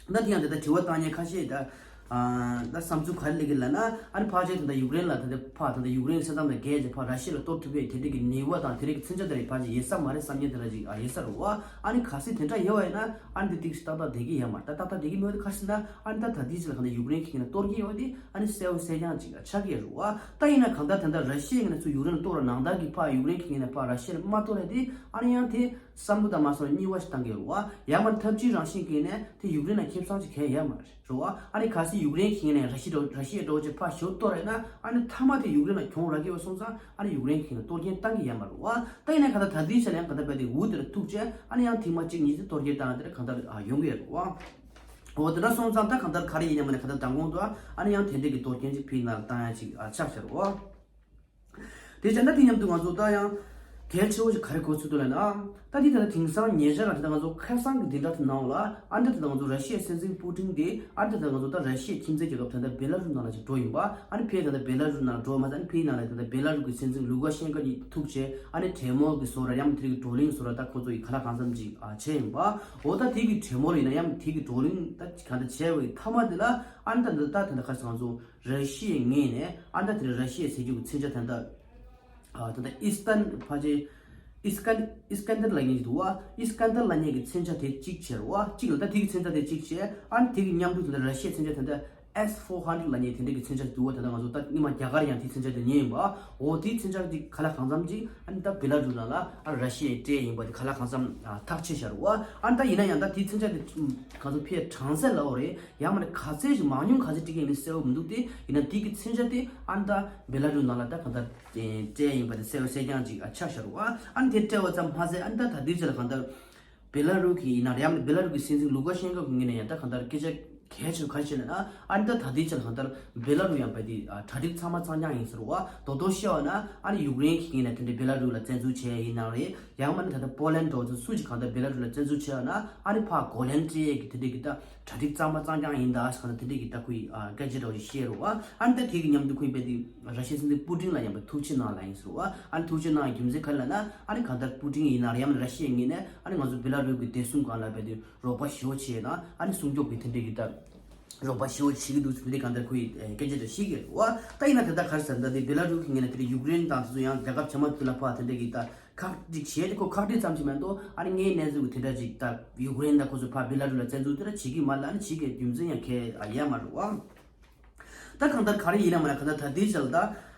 བ། ད་དེ་ཡང་དེ་ལྟར་དྲི་བ་བཏང་མཁན་ཁ་ཤས་ད། ཨ་ད་བསམ་ཚུལ་ག་རེ་སླེབས་ཀྱི་ལབ་ན། ཨ་ནི་ཕལ་ཆེར་ད་ལྟ་ཡུཀ་རེན་ལ་ད་ལྟ་ཕར་ད་ལྟ་ཡུཀ་རེན་གྱི་ས་མཚམས་ལ་བརྒལ་ཏེ་ཕར་ར་ཤི་ཡ་ལ་གཏོར་ཐུབ་པའི་དེ་འདྲ་གི་ནུས་པ་དང་དེ་འདྲ་གི་མཚོན་ཆ་དེ་འདྲ་ཕལ་ཆེར་ཡོད་ས་མ་རེད་བསམ་མཁན་དེ་འདྲ་ཅིག་ཨ་ཡོད་ས་རེད་བ། ཨ་ནི་གལ་སྲིད་དེ་འདྲ་ཡོད་པ་ཡིན་ན་ཨ་ནི་དེ་ཏིག་ཙམ་ཏག་ཏག་བསྡད་ཀྱི་ཡོད་མ་རེད། ད་ཏག་ཏག་བསྡད་ཀྱི་མེད་པ་དེ་ག་རེ་ཟེར་ན། ཨ་ནི་ད་ད་ལྟའི་ཆ་ལ་གང་ལྟར་ཡུཀ་རེན་གྱི་ངོས་ནས་གཏོར་གྱི་ཡོད་པ་དེ་ཨ་ནི་གསལ་པོ་གསལ་རྐྱང་ཅིག་ཆགས་ཀྱི་ཡོད་རེད་བ། ད་ཡིན་ན་གང་ལྟར་ད་ལྟ་ར་ཤི་ཡའི་ངོས་ནས་ཚུར་ཡུཀ་རེན་ལ་གཏོར་བ་ནང་ལྟར་གྱི་ཕར་ཡུཀ་རེན་གྱི་ངོས་ནས་ཕར་ར་ཤི་ཡ་ལ་མ་གཏོར་ཡ་དེ་ཨ་ནི་ཡང་དེ། བསམ་བློ་དང་མ་སོང་གཉིས་པ་ཞིག་བཏང་གི་ཡོད་རེད་བ། ཡང་མིན་ཐབས་ཇུས་རང་བཞིན་གྱི་ནས་དེ་ཡུཀ་རེན་ལ་ཁེ་བཟང་ཅིག་གང་ཡང་ཡོད་མ་རེད་བ། ཨ་ནི་གལ་སྲིད་ཡུཀ་རེན་གྱི་ངོས་ནས་ར་ཤི་ཡ་ར་ཤི་ཡ་འགྲོ་བྱས་ཕར་ཞོ་གཏོར་ཡོད་ན་ཨ་ནི་མཐའ་མ་དེ་ཡུཀ་རེན་ལ་གྱོང་རག་གི་ཡོད་སོང་ཙང་ཨ་ནི་ཡུཀ་རེན་གྱི་ངོས་ནས་གཏོར་སྐྱོན་བཏང་གི་ཡོད་མ་རེད་བ། ད་ཡིན་ན་གང་ལྟར་ད་ལྟའི་ཆ་ལ་ཡང་གང་ལྟར་རྦད་དེ་འུ་དེར་ཐུག་བྱས་ཨ་ནི་ཡང་ཐེངས་མ་གཅིག་གཉིས་དེ་གཏོར་སྐྱོན་བཏང་དེ་འདྲ་གང་ལྟར་ཡོང་གི་ཡོད་རེད་བ། འོ་དེ་འདྲ་སོང་ཙང་ད་གང་ལྟར་ག་རེ་ཡིན་ཡང་མིན་ན་གང་ལྟར་མདང་དགོང་དུ་ཨ་ནི་ཡང་དེ་འདྲ་གི་གཏོར་སྐྱོན་ཅིག་ཕར་ནང་ལ་བཏང་ཡ་ཅིག་ཆགས་ཤར་བ། དེ་བྱས་ན་དེ་མཉམ་དུ་ང་ཚོ་ད་ཡང་ གལ་ཆེ་བོ་ཞིག་ག་རེ་གོ་ཚུལ་འདུག་ལབ་ན། ད་འདི་ད་ལྟ་དེང་སང་ཉེ་ཆར་ལ་ད་ལྟ་ང་ཚོ་ཁ་སང་གི་འདི་འདྲ་དུ་ནང་ལ་ཨ་འདི་ད་ལྟ་ང་ཚོ་ར་ཤི་ཡའི་སྲིད་འཛིན་པུ་ཏིན་དེ་ཨ་འདི་ད་ལྟ་ང་ཚོ་ད་ར་ཤི་ཡའི་ཁྱིམ་མཚེས་རྒྱལ་ཁབ་ད་ལྟ་བེ་ལ་རུ་ནང་ལ་ཅིག་འགྲོ་ཡིན་པ། ཨ་ནི་ཕེ་ད་ལྟ་བེ་ལ་རུ་ནང་འགྲོ་མ་ཟད་ཨ་ནི་ཕེ་ནང་ལ་ད་ལྟ་བེ་ལ་རུ་གི་སྲིད་འཛིན་ལུ་ཀ་ཤན་ཀ་གཉིས་ཐུག་བྱས་ཨ་ནི་གྲོས་མོལ་གི་བཟོ་འདྲ་ཡང་དེ་རིགས་བགྲོ་གླེང་བཟོ་འདྲ་ད་ཁོ་ཚོ་ཡི་ཁ་ལག་གང་འཚམ་ཅིག་ཨ་བྱས་ཡིན་པ། འོ་ད་དེ་གི་གྲོས་མོལ་ཡིན་ན་ཡང་དེ་གི་བགྲོ་གླེང་ད་གང་ད་བྱས་པའི་མཐའ་མ་དེ་ལ་ཨ་ནི་ད་ད་ད་ད་ད་ཁ་སང་ང་ཚོ་ར་ཤི་ཡའི་ངོས་ནས་ཨ་ནི་ད་དེ་ར་ཤི་ཡའི་ཟེར་རྒྱུ་གི་མཚོན་ཆ་ད་ད། ཨ་ད་ལྟ་ཨིས་ཏན་ཕལ་ཆེར་ཨིས་ཀན་ཨིས་ཀན་དར་ལབ་མཁན་ཞིག་འདུག་བ། ཨིས་ཀན་དར་ལབ་མཁན་གྱི་མཚོན་ཆ་དེ་གཅིག་བྱས་རེད་བ། གཅིག་ལ་ད་དེ་གི་མཚོན་ཆ་དེ་གཅིག་བྱས། ཨ་ནི་དེ་གི་མཉམ་དུ་ད་ལྟ་ར་ཤི་ཡའི་མཚོན་ཆ་ད་ལྟ་S four hundred ལབ་མཁན་དེ་འདྲ་གི་མཚོན་ཆ་འདུག་བ། ད་ལྟ་ང་ཚོ་ད་སྔོན་མ་རྒྱ་གར་ཡང་དེའི་མཚོན་ཆ་དེ་ཉོས་ཡིན་པ། འོ་དེའི་མཚོན་ཆ་དེ་ཁ་ལག་གང་འཚམ་ཅིག་ཨ་ནི་ད་བེ་ལ་རུ་ནང་ལ་ཨ་ར་ཤི་ཡས་སྤྲད་ཡིན་པ་དེ་ཁ་ལག་གང་འཚམ་ཨ་ཐག་ཆོད་བཞག་རེད་བ། ཨ་ནི་ད་ཡིན་ན་ཡང་ད་དེའི་མཚོན་ཆ་དེ་གང་ཚོ་ཕལ་གྲང་ཟད་ལབ་པ་རེད། ཡང་མ་ནི་ག་ཚད་ཞིག་མང་ཉུང་ག་ཚད་སྤྲད་མཁན་ཡིན་ནི་གསལ་པོ་མི་འདུག་སྟེ། ཡིན་ན་དེ་གི་མཚོན་ཆ་དེ་ཨ་ནི་ད་བེ་ལ་རུ་ནང་ལ་ད་གང་ལྟར། སྤྲད་ཡིན་པ་དེ་གསལ་པོ་གསལ་རྐྱང་ཅིག་ཆགས་བཞག་རེད་བ། ཨ་ནི་དེ་སྤྲད་པ་ཙམ་མ་ཟད་ཨ་ནི་ད་ད་ལྟའི་ཆ་ལ་གང་ལྟར་བེ་ལ་རུ་གི་ཡིན་ན་རེད། ཡང་བེ་ལ་རུ་གི་སྲིད་འཛིན་ལུ་ཀ་ཤན་ཀོ་གི་ངོས་ནས་ཡང་ད་གང་ལྟར་སྐད་ཆ་གལ་ཆེ་ག་རེ་བྱས་ན། ཨ་ནི་ད་ད་ལྟའི་ཆ་ལ་གང་ལྟར་བེ་ལ་རུ་ཡང་བས་དེ་གྲ་སྒྲིག་ཚང་མ་ཚང་རྐྱང་ཡིན་ཟེར་བ། རྡོག་རྡོག་བཤད་པ་ན་ཨ་ནི་ཡུཀ་རེན་གི་ངོས་ནས་དེ་འདྲའི་བེ་ལ་རུ་ལ་བཙན་འཛུལ་བྱས་ཡིན་ན་རེད། ཡང་མིན་ན་ད་ལྟ་པོ་ལན་འདྲ་བོ་ཚོ་སུ་ཞིག་གང་ལྟར་བེ་ལ་རུ་ལ་བཙན་འཛུལ་བྱས་པ་ན་ཨ་ནི་ཕར་གོ་ལན་སྤྲད་ཡས་ཀྱི་དེ་འདྲའི་གི་ད། གྲ་སྒྲིག་གཙང་མ་གཙང་རྐྱང་ཡིན་ད་ཟེར་ཁ་ན་དེ་འདྲས་ཀྱི་ལྟ་ཁུལ་སྐད་ཆ་འདྲ་བོ་ཞིག་བཤད་རེད་བ། ཨ་ནི་ད་དེ་གི་མཉམ་དུ་ཁོས་དཔེ་དེ་ར་ཤི་ཡའི་སྲིད་འཛིན་པུ་ཏིན་ལ་ཡང་པའི་ཐུགས་ཆེ་གནང་ལབ་ཡིན་ཟེར་བ། ཨ་ནི་ཐུགས་ཆེ་གནང་རྒྱུ་མཚན་ག་རེ་ལབ་ན། ཨ་ནི་གང་ལྟར་པུ་ཏིན་ཡིན་ན་རེད་ཡང་ན་ར་ཤི་ཡའི་ངོས་ནས་ཨ་ནི་ང་ཚོ་བེ་ལ་རུ་གི་བདེ་སྲུང་སྒང་ལ་དཔེ་དེ་རོགས་པ་ཞེ་པོ་བྱས་དང་ཨ་ནི་སྲུང་སྐྱོབ་ཀྱི་དེ་འདྲས་ཀྱི་ལྟ་རོགས་པ་ཞེ་པོ་བྱེད་ཀྱི་འདུག་ཟེར་དེ་འདྲས་གང་ལྟར་ཁོས་སྐད་ཆ་འདྲ་བཤད་ཀྱི་རེད་བ། ད་ཡིན་ན་དེ་ལྟ་ག་རེ་ཟེར་ན་ད་དེ་བེ་ལ་རུ་གི་ངོས་ནས་དེ་འདྲས་ཡུཀ་རེན་དང་དེ་ཚོ་ཡང་རྒྱལ་ཁབ་ཆ་མ་དེ་ལ་ཕར་དེ་འདྲས་ཀྱི་ལྟ། ཁག་དཀྲིག་བྱས་ཏེ་ཁོ་ཁག་དཀྲིག་ཙམ་ཞིག་མ་གཏོགས་ཨ་ནི་ངའི་གནས་ཚུལ་གྱི་དེ་འདྲ་ཅིག་ད་ཡུཀ་རེན་དང་ཁོ་ཚོ་ཕར་བེ་ལ་རུ་ལ་བཙན་འཛུལ་དེ་འདྲ་བྱེད་ཀྱི་མ་རེད་ལ་ཨ་ནི་བྱེད་ཀྱི་རྒྱུ་མཚན་ཡང་གལ་ཡོད་མ་རེད་བ། ད་གང་ལྟར་ག་རེ་ཡིན་ན་མ་ན་གང་ལྟར་ད་ལྟའི་ཆར་ལ་ད་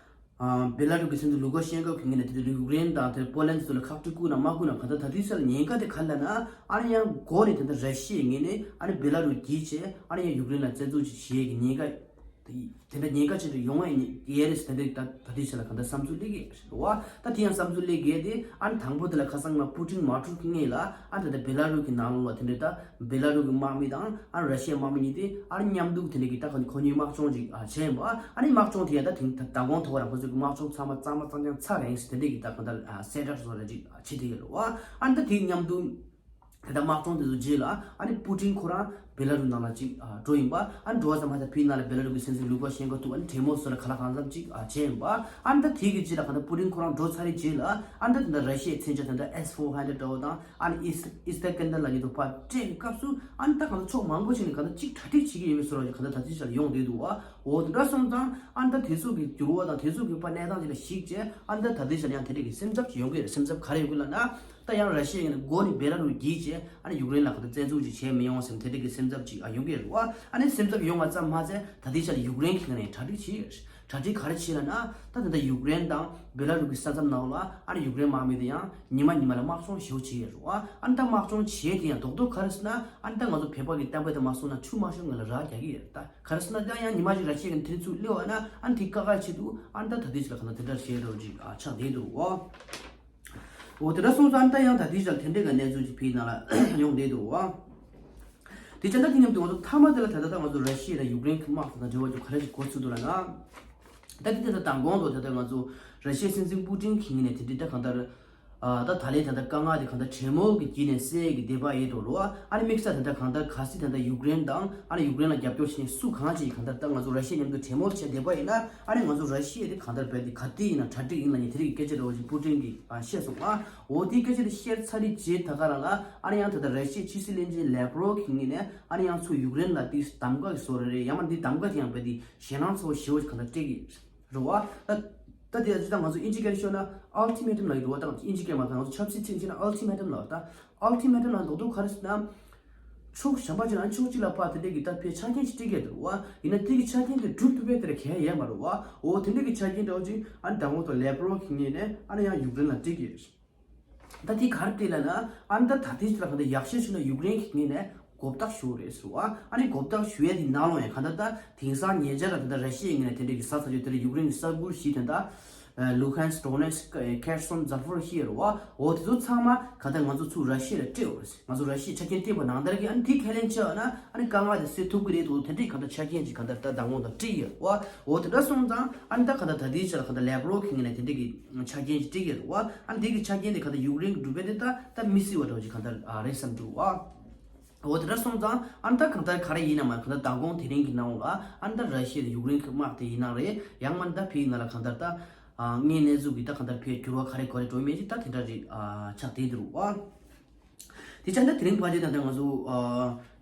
བེ་ལ་རུ་གི་སྲིད་འཛིན་ལུ་ཀ་ཤན་ཀོ་གི་ངོས་ནས་དེ་ཡུཀ་རེན་དང་དེ་པོ་ལན་ཚོ་ལ་ཁག་དཀྲིག་བསྐུར་ན་མ་བསྐུར་ན་གང་ལྟར་ད་ལྟའི་ཆར་ལ་ཉེན་ཁ་དེ་ག་རེ་ལབ་ན་ཨ་ནི་ཡང་མགོ་ནས་དེ་འདྲ་ར་ཤི་ཡའི་ངོས་ནས་ཨ་ནི་བེ་ལ་རུ་བརྒྱུད་བྱས་ཨ་ནི་ཡང་ཡུཀ་རེན་ལ་བཙན་འཛུལ་ཅིག་བྱེད་ཀྱི་ཉེན་ཁ། དེ་འདྲ་ཉེན་ཁ་ཆེ་རུ་ཡོང་བ་ཡིན་ཡས་རེད་ཟེར་དེ་འདྲའི་ད་ད་ལྟའི་ཆ་ལ་གང་ལྟར་བསམ་ཚུལ་སླེབས་ཀྱི་རེད་བ། ད་དེ་ཡང་བསམ་ཚུལ་སླེབས་ཀྱི་དེ་ཨ་ནི་དང་པོ་དེ་ལ་ཁ་སང་ང་པུ་ཏིན་མ་འཁྲུག་གི་སྔོན་ལ་ཨ་ད་ལྟ་བེ་ལ་རུ་གི་ནང་ལོགས་ལ་དེ་འདྲའི་ད་བེ་ལ་རུ་གི་དམག་མི་དང་ཨ་ར་ཤི་ཡའི་དམག་མི་གཉིས་དེ་ཨ་ནི་མཉམ་འདུག་དེ་འདྲའི་གི་ད་ག་ཁོ་གཉིས་དམག་སྦྱོང་ཅིག་ཨ་བྱས་ཡིན་པ། ཨ་ནི་དམག་སྦྱོང་དེ་ཡང་ད་དེང་ད་ད་གོང་ཐོག་རང་ཁོ་ཚོ་གི་དམག་སྦྱོང་ཚང་མ་གཙང་མ་གཙང་རྐྱང་ཚར་རེད་ཟེར་དེ་འདྲའི་གི་ད་གང་ལྟར་ཨ་གསལ་བསྒྲགས་བཟོ་འདྲ་ཅིག་ཨ་བྱེད་བསྡད་ཡོད་རེད་བ། ཨ་ནི་ད་དེ་མཉམ་འདུག་དེ་ལྟར་དམག་སྦྱོང་དེ་ཚོ་རྗེས་ལ་ཨ་ནི་པུ་ཏིན་ཁོ་རང་བེ་ལ་རུ་ནང་ལ་ཅིག་ཨ་འགྲོ་ཡིན་པ། ཨ་ནི་འགྲོ་བ་ཙམ་མ་ཟད་ཕི་ནང་ལ་བེ་ལ་རུ་གི་སྲིད་འཛིན་ལུ་ཀ་ཤན་ཀོ་ཐུག་ཨ་ནི་གྲོས་མོལ་སོགས་ལ་ག་ལ་གང་འཚམ་ཅིག་ཨ་བྱས་ཡིན་པ། ཨ་ནི་ད་དེ་གི་རྗེས་ལ་གང་ལྟར་པུ་ཏིན་ཁོ་རང་འགྲོ་ཚར་རེད་རྗེས་ལ་ཨ་ནི་ད་དེ་འདྲ་ར་ཤི་ཡའི་མཚོན་ཆ་དེ་འདྲ་S four hundred འདྲ་བོ་དང་ཨ་ནི་ཨིས་ཨིས་ཏར་སྐན་དར་ལ་ཉེ་དུ་ཕར་སྤྲད་པའི་སྐབས་སུ་ཨ་ནི་ད་གང་ལྟར་ཕྱོགས་མང་པོ་ཞིག་ནས་གང་ལྟར་ཅིག་གྲ་སྒྲིག་བྱེད་ཀྱི་ཡོད་པའི་བཟོ་འདྲ་ཞིག་གང་ལྟར་ད་ལྟའི་ཆར་ཡོང་བསྡད་འདུག་བ། འོ་དེ་འདྲ་སོང་ཙང་ཨ་ནི་ད་དེ་ཚོ་གི་འགྱུར་བ་དང་དེ་ཚོ་གི་ཕར་གནས་སྟངས་ཅིག་ལ་གཞིགས་བྱས་ཨ་ནི་ད་ད་ལྟའི་ཆར་ཡང་དེ་འདྲ་གི་སེམས་འཚབ་ཅིག་ཡོང་གི་རེད། སེམས་འཚབ་ག་རེ་ཡོང་གི་ལབ་ན། ད་ཡང་ར་ཤི་ཡ་ཡིན་ན་མགོ་ནས་བེ་ལ་རུ་བརྒྱུད་བྱས་ཨ་ནི་ཡུཀ་རེན་ལ་ག་ཚོད་བཙན་འཛུལ་ཅིག་བྱས་མི་ཡོང་བསམ་དེ་འདྲ་གི་སེམས་འཚབ་ཅིག་ཨ་ཡོང་གི་རེད་བ། ཨ་ནི་སེམས་འཚབ་ཡོང་བ་ཙམ་མ་ཟད་ད་ལྟའི་ཆར་ཡུཀ་རེན་གྱི་ངོས་ནས་གྲ་སྒྲིག་བྱེད་ཀྱི་ཡོད་རེད། གྲ་སྒྲིག་ག་རེ་བྱེད་ལབ་ན། ད་དེ་འདྲ་ཡུཀ་རེན་དང་བེ་ལ་རུ་གི་ས་མཚམས་ནང་ལ་ཨ་ནི་ཡུཀ་རེན་དམག་མི་དེ་ཡང་ཉི་མ་ཉི་མ་ལ་དམག་སྦྱོང་ཞེ་པོ་བྱེད་ཀྱི་ཡོད་རེད་བ། ཨ་ནི་ད་དམག་སྦྱོང་བྱས་དེ་ཡང་རྡོག་རྡོག་ག་རེ་ཟེར་ན་ཨ་ནི་ད་ང་ཚོ་བོད་པ་གི་གཏམ་དཔེ་དང་མ་སོང་ན་ཆུ་མ་ཤོར་སྔོན་ལ་ར་རྒྱག་གི་ཡོད་རེད། ད་ག་རེ་ཟེར་ན་ད་ཡང་ཉི་མ་ཞིག་ར་ཤི་ཡ་གི་དེ་ཚུར་སླེབས་པ་ན་ཨ་ནི་དེ་དཀའ་ཁག་ཆེ་འདུག་ཨ་ནི་ད་ད་ལྟའི་ཆར་ག་ན་དེ་འདྲ་བྱེད་རོགས་ཅིག་ཨ་ཆགས་བསྡད་འདུག་བ། འོ་དེ་འདྲ་སོང་ཙང་ད་ཡང་ད་ལྟའི་ཆར་དེ་འདྲའི་གི་གནས་ཚུལ་ཅིག་ཕི་ནང་ལ་ཡོང་བསྡད་འདུག་བ། དེ་ཆ་ད་དེ་མཉམ་དུ་ང་ཚོ་མཐའ་མ་དེ་ལ་ད་ལྟ་ད་ང་ཚོ་ར་ཤི་ཡ་དང་ཡུཀ་རེན་གྱི་དམག་དེ་དང་འབྲེལ་བ་ཅིག་ག་རེ་ཞིག་གོ་ཚུལ་འདུག་ལབ་ན། ད་དེ་དེ་ད་དང་གོང་དུ་ད་ལྟ་ང་ཚོ་ར་ཤི་ཡའི་སྲིད་འཛིན་པུ་ཏིན་གྱི་ངོས་ནས་དེ་འདྲའི་ད་གང་ལྟར། ཨ་ད་ད་ལན་ད་ལྟ་དཀའ་ངལ་དེ་གང་ལྟར་གྲོས་མོལ་གྱི་བརྒྱུད་ནས་སེལ་གྱི་བསྡད་པ་ཡོད་འགྲོ་རོ། ཨ་ནི་དམིགས་བསལ་ད་ལྟ་གང་ལྟར་གལ་སྲིད་ད་ལྟ་ཡུཀ་རེན་དང་ཨ་ནི་ཡུཀ་རེན་ལ་རྒྱབ་སྐྱོར་བྱེད་མཁན་སུ་གང་ཅིག་གང་ལྟར་ད་ང་ཚོ་ར་ཤི་ཡ་མཉམ་དུ་གྲོས་མོལ་བྱས་བསྡད་པ་ཡིན་ན། ཨ་ནི་ང་ཚོ་ར་ཤི་ཡ་དེ་གང་ལྟར་བས་དེ་ག་དུས་ཡིན་ན་གྲ་སྒྲིག་ཡིན་ལབ་མཁན་དེ་རིགས་ཀྱི་སྐད་ཆ་འདྲ་བོ་ཞིག་པུ་ཏིན་གྱིས་ཨ་བཤད་སོང་ང་། འོ་དེའི་སྐད་ཆ་དེ་བཤད་ཚར་རེད་རྗེས་ད་ག་རང་ལ་ཨ་ནི་ཡང་ད་ལྟ་ར་ཤི་ཡའི་ཕྱི་སྲིད་བློན་ཆེན་ལེབ་རོབ་ཀྱི་ངོས་ནས་ཨ་ནི་ཡང་ཚུར་ཡུཀ་རེན་ལ་དེ་གདམ་ག་གི་བཟོ་འདྲ་རེད། ཡང་མ་འདི་གདམ་ག་དེ་ཡང་བས་དེ་ཞེད་སྣང་ཚ་བོ་ཞེ་པོ་ཞིག་གང་ལྟར་སྤྲད་ཀྱི་རེད་བ། ད་ད་དེ་ཅི་ད་ང་ཚོ་ཨིན་ཇི་སྐད་ཤོད་ན་ཨལ་ཊི་མེ་ཊམ་ལབ་ཀྱི་རེད་བ། ད་ཨིན་ཇི་སྐད་མ་ད་ང་ཚོ་ཆབ་སྲིད་ཚིག་བྱས་ན་ཨལ་ཊི་མེ་ཊམ་ལབ། ད་ཨལ་ཊི་མེ་ཊམ་ལབ་མདོར་བསྡུས་ག་རེ་ཟེར་ན། ཕྱོགས་གཞན་པ་ཅིག་ལ་ཕྱོགས་གཅིག་ལ་ཕར་དེ་འདྲས་ཀྱི་ད་ཕའི་ཆ་རྐྱེན་ཞིག་སྤྲད་ཀྱི་འདུག་བ། ཡིན་ན་དེ་གི་ཆ་རྐྱེན་དེ་འགྲུབ་ཐུབ་པའི་དེ་ལ་གལ་ཡོད་མ་རེད་བ། འོ་དེ་འདྲས་ཀྱི་ཆ་རྐྱེན་འདྲ་བོ་ཅིག་ཨ་ནི་དང་པོ་དང་ལེབ་རོབ་ཀྱི་ངོས་ནས་ཨ་ནི་ཡང་ཡུཀ་རེན་ལ་སྤྲད་ཀྱི་ཡོད། ད་དེ་ག་རེ་སྤྲད་ལབ་ན། ཨ་ནི་ད་ད་ལྟའི་ཆ་ལ་ག་ད་ཡག་ཤོས་ཤིག་ན་ཡུཀ་རེན་གྱི་ངོས་ནས་གོ་བརྡ་ཞུ་རེད་ཟེར་བ། ཨ་ནི་གོ་བརྡ་ཞུ་ཡས་དེ་ནང་ལོགས་ཡང་ག་ད་ད་དེང་སང་ཉེ་ཆར་ལ་ད་ད་ར་ཤི་ཡའི་ངོས་ནས་དེ་འདྲས་ཀྱི་ས་ས་ཆ་དེ་ལ་ཡུཀ་རེན་གྱི་ས་ཁུལ་ཞིག་དེ་ད། ལུ་ཧན་སི་ཀི་ཌོ་ནེ་སི་ཀི་ཁེར་སོན་ཛ་ཕོ་རི་ཤི་ཡ་རེད་བ། འོ་དེ་ཚོ་ཚང་མ་ག་ད་ང་ཚོ་ཚུར་ར་ཤི་ཡ་ལ་སྤྲད་ཡོད་རེད། ང་ཚོ་ར་ཤི་ཡའི་ཆ་རྐྱེན་སྤྲད་པ་ནང་ལྟར་གྱི་ཨ་ནི་དེ་ཁས་ལེན་བྱས་ན་ཨ་ནི་དཀའ་ངལ་དེ་སེལ་ཐུབ་ཀྱི་རེད་འདུག་དེ་འདྲའི་ག་ད་ཆ་རྐྱེན་ཅིག་ག་ད་ད་མདང་དགོང་དང་སྤྲད་ཡོད་རེད་བ། འོ་དེ་འདྲ་སོང་ཙང་ཨ་ནི་ད་ག་ད་ད་ལྟའི་ཆ་ལ་ག་ད་ལེབ་རོབ་ཁེ་ངན་ནས་དེ་འདྲའི་གི་ཆ་རྐྱེན་ཅིག་སྤྲད་ཡོད་རེད་བ། ཨ་ནི་དེ་གི་ཆ་རྐྱེན་དེ་ག་ད་ཡུཀ་རེན་གི་འགྲུལ་པ་དེ་ད་ད་མི་སྲིད་པ་འདྲ་བོ་ཅིག་ག་ད་རེད་བསམ་འདུག་བ། འོ་དེ་འདྲ་སོང་ཙང་ཨ་ནི་ད་གང་ལྟར་ག་རེ་ཡིན་ན་མ་གང་ལྟར་མདང་དགོང་དེ་རིང་གི་ནང་ལ་ཨ་ནི་ད་ར་ཤི་ཡ་དང་ཡུཀ་རེན་གྱི་དམག་དེ་ཡིན་ན་རེད། ཡང་མ་ནི་ད་ཕི་ཡིན་ན་ལ་གང་ལྟར་ད་དངོས་གནས་ཚུལ་གྱི་ད་གང་ལྟར་ཕི་འགྱུར་བ་ག་རེ་ག་རེ་འགྲོ་མེད་ཅིག་ད་དེ་འདྲ་རེད་ཆགས་བསྡད་འདུག་བ། དེ་ཆ་ད་དེ་རིང་ཕལ་ཆེར་ད་ལྟ་ང་ཚོ་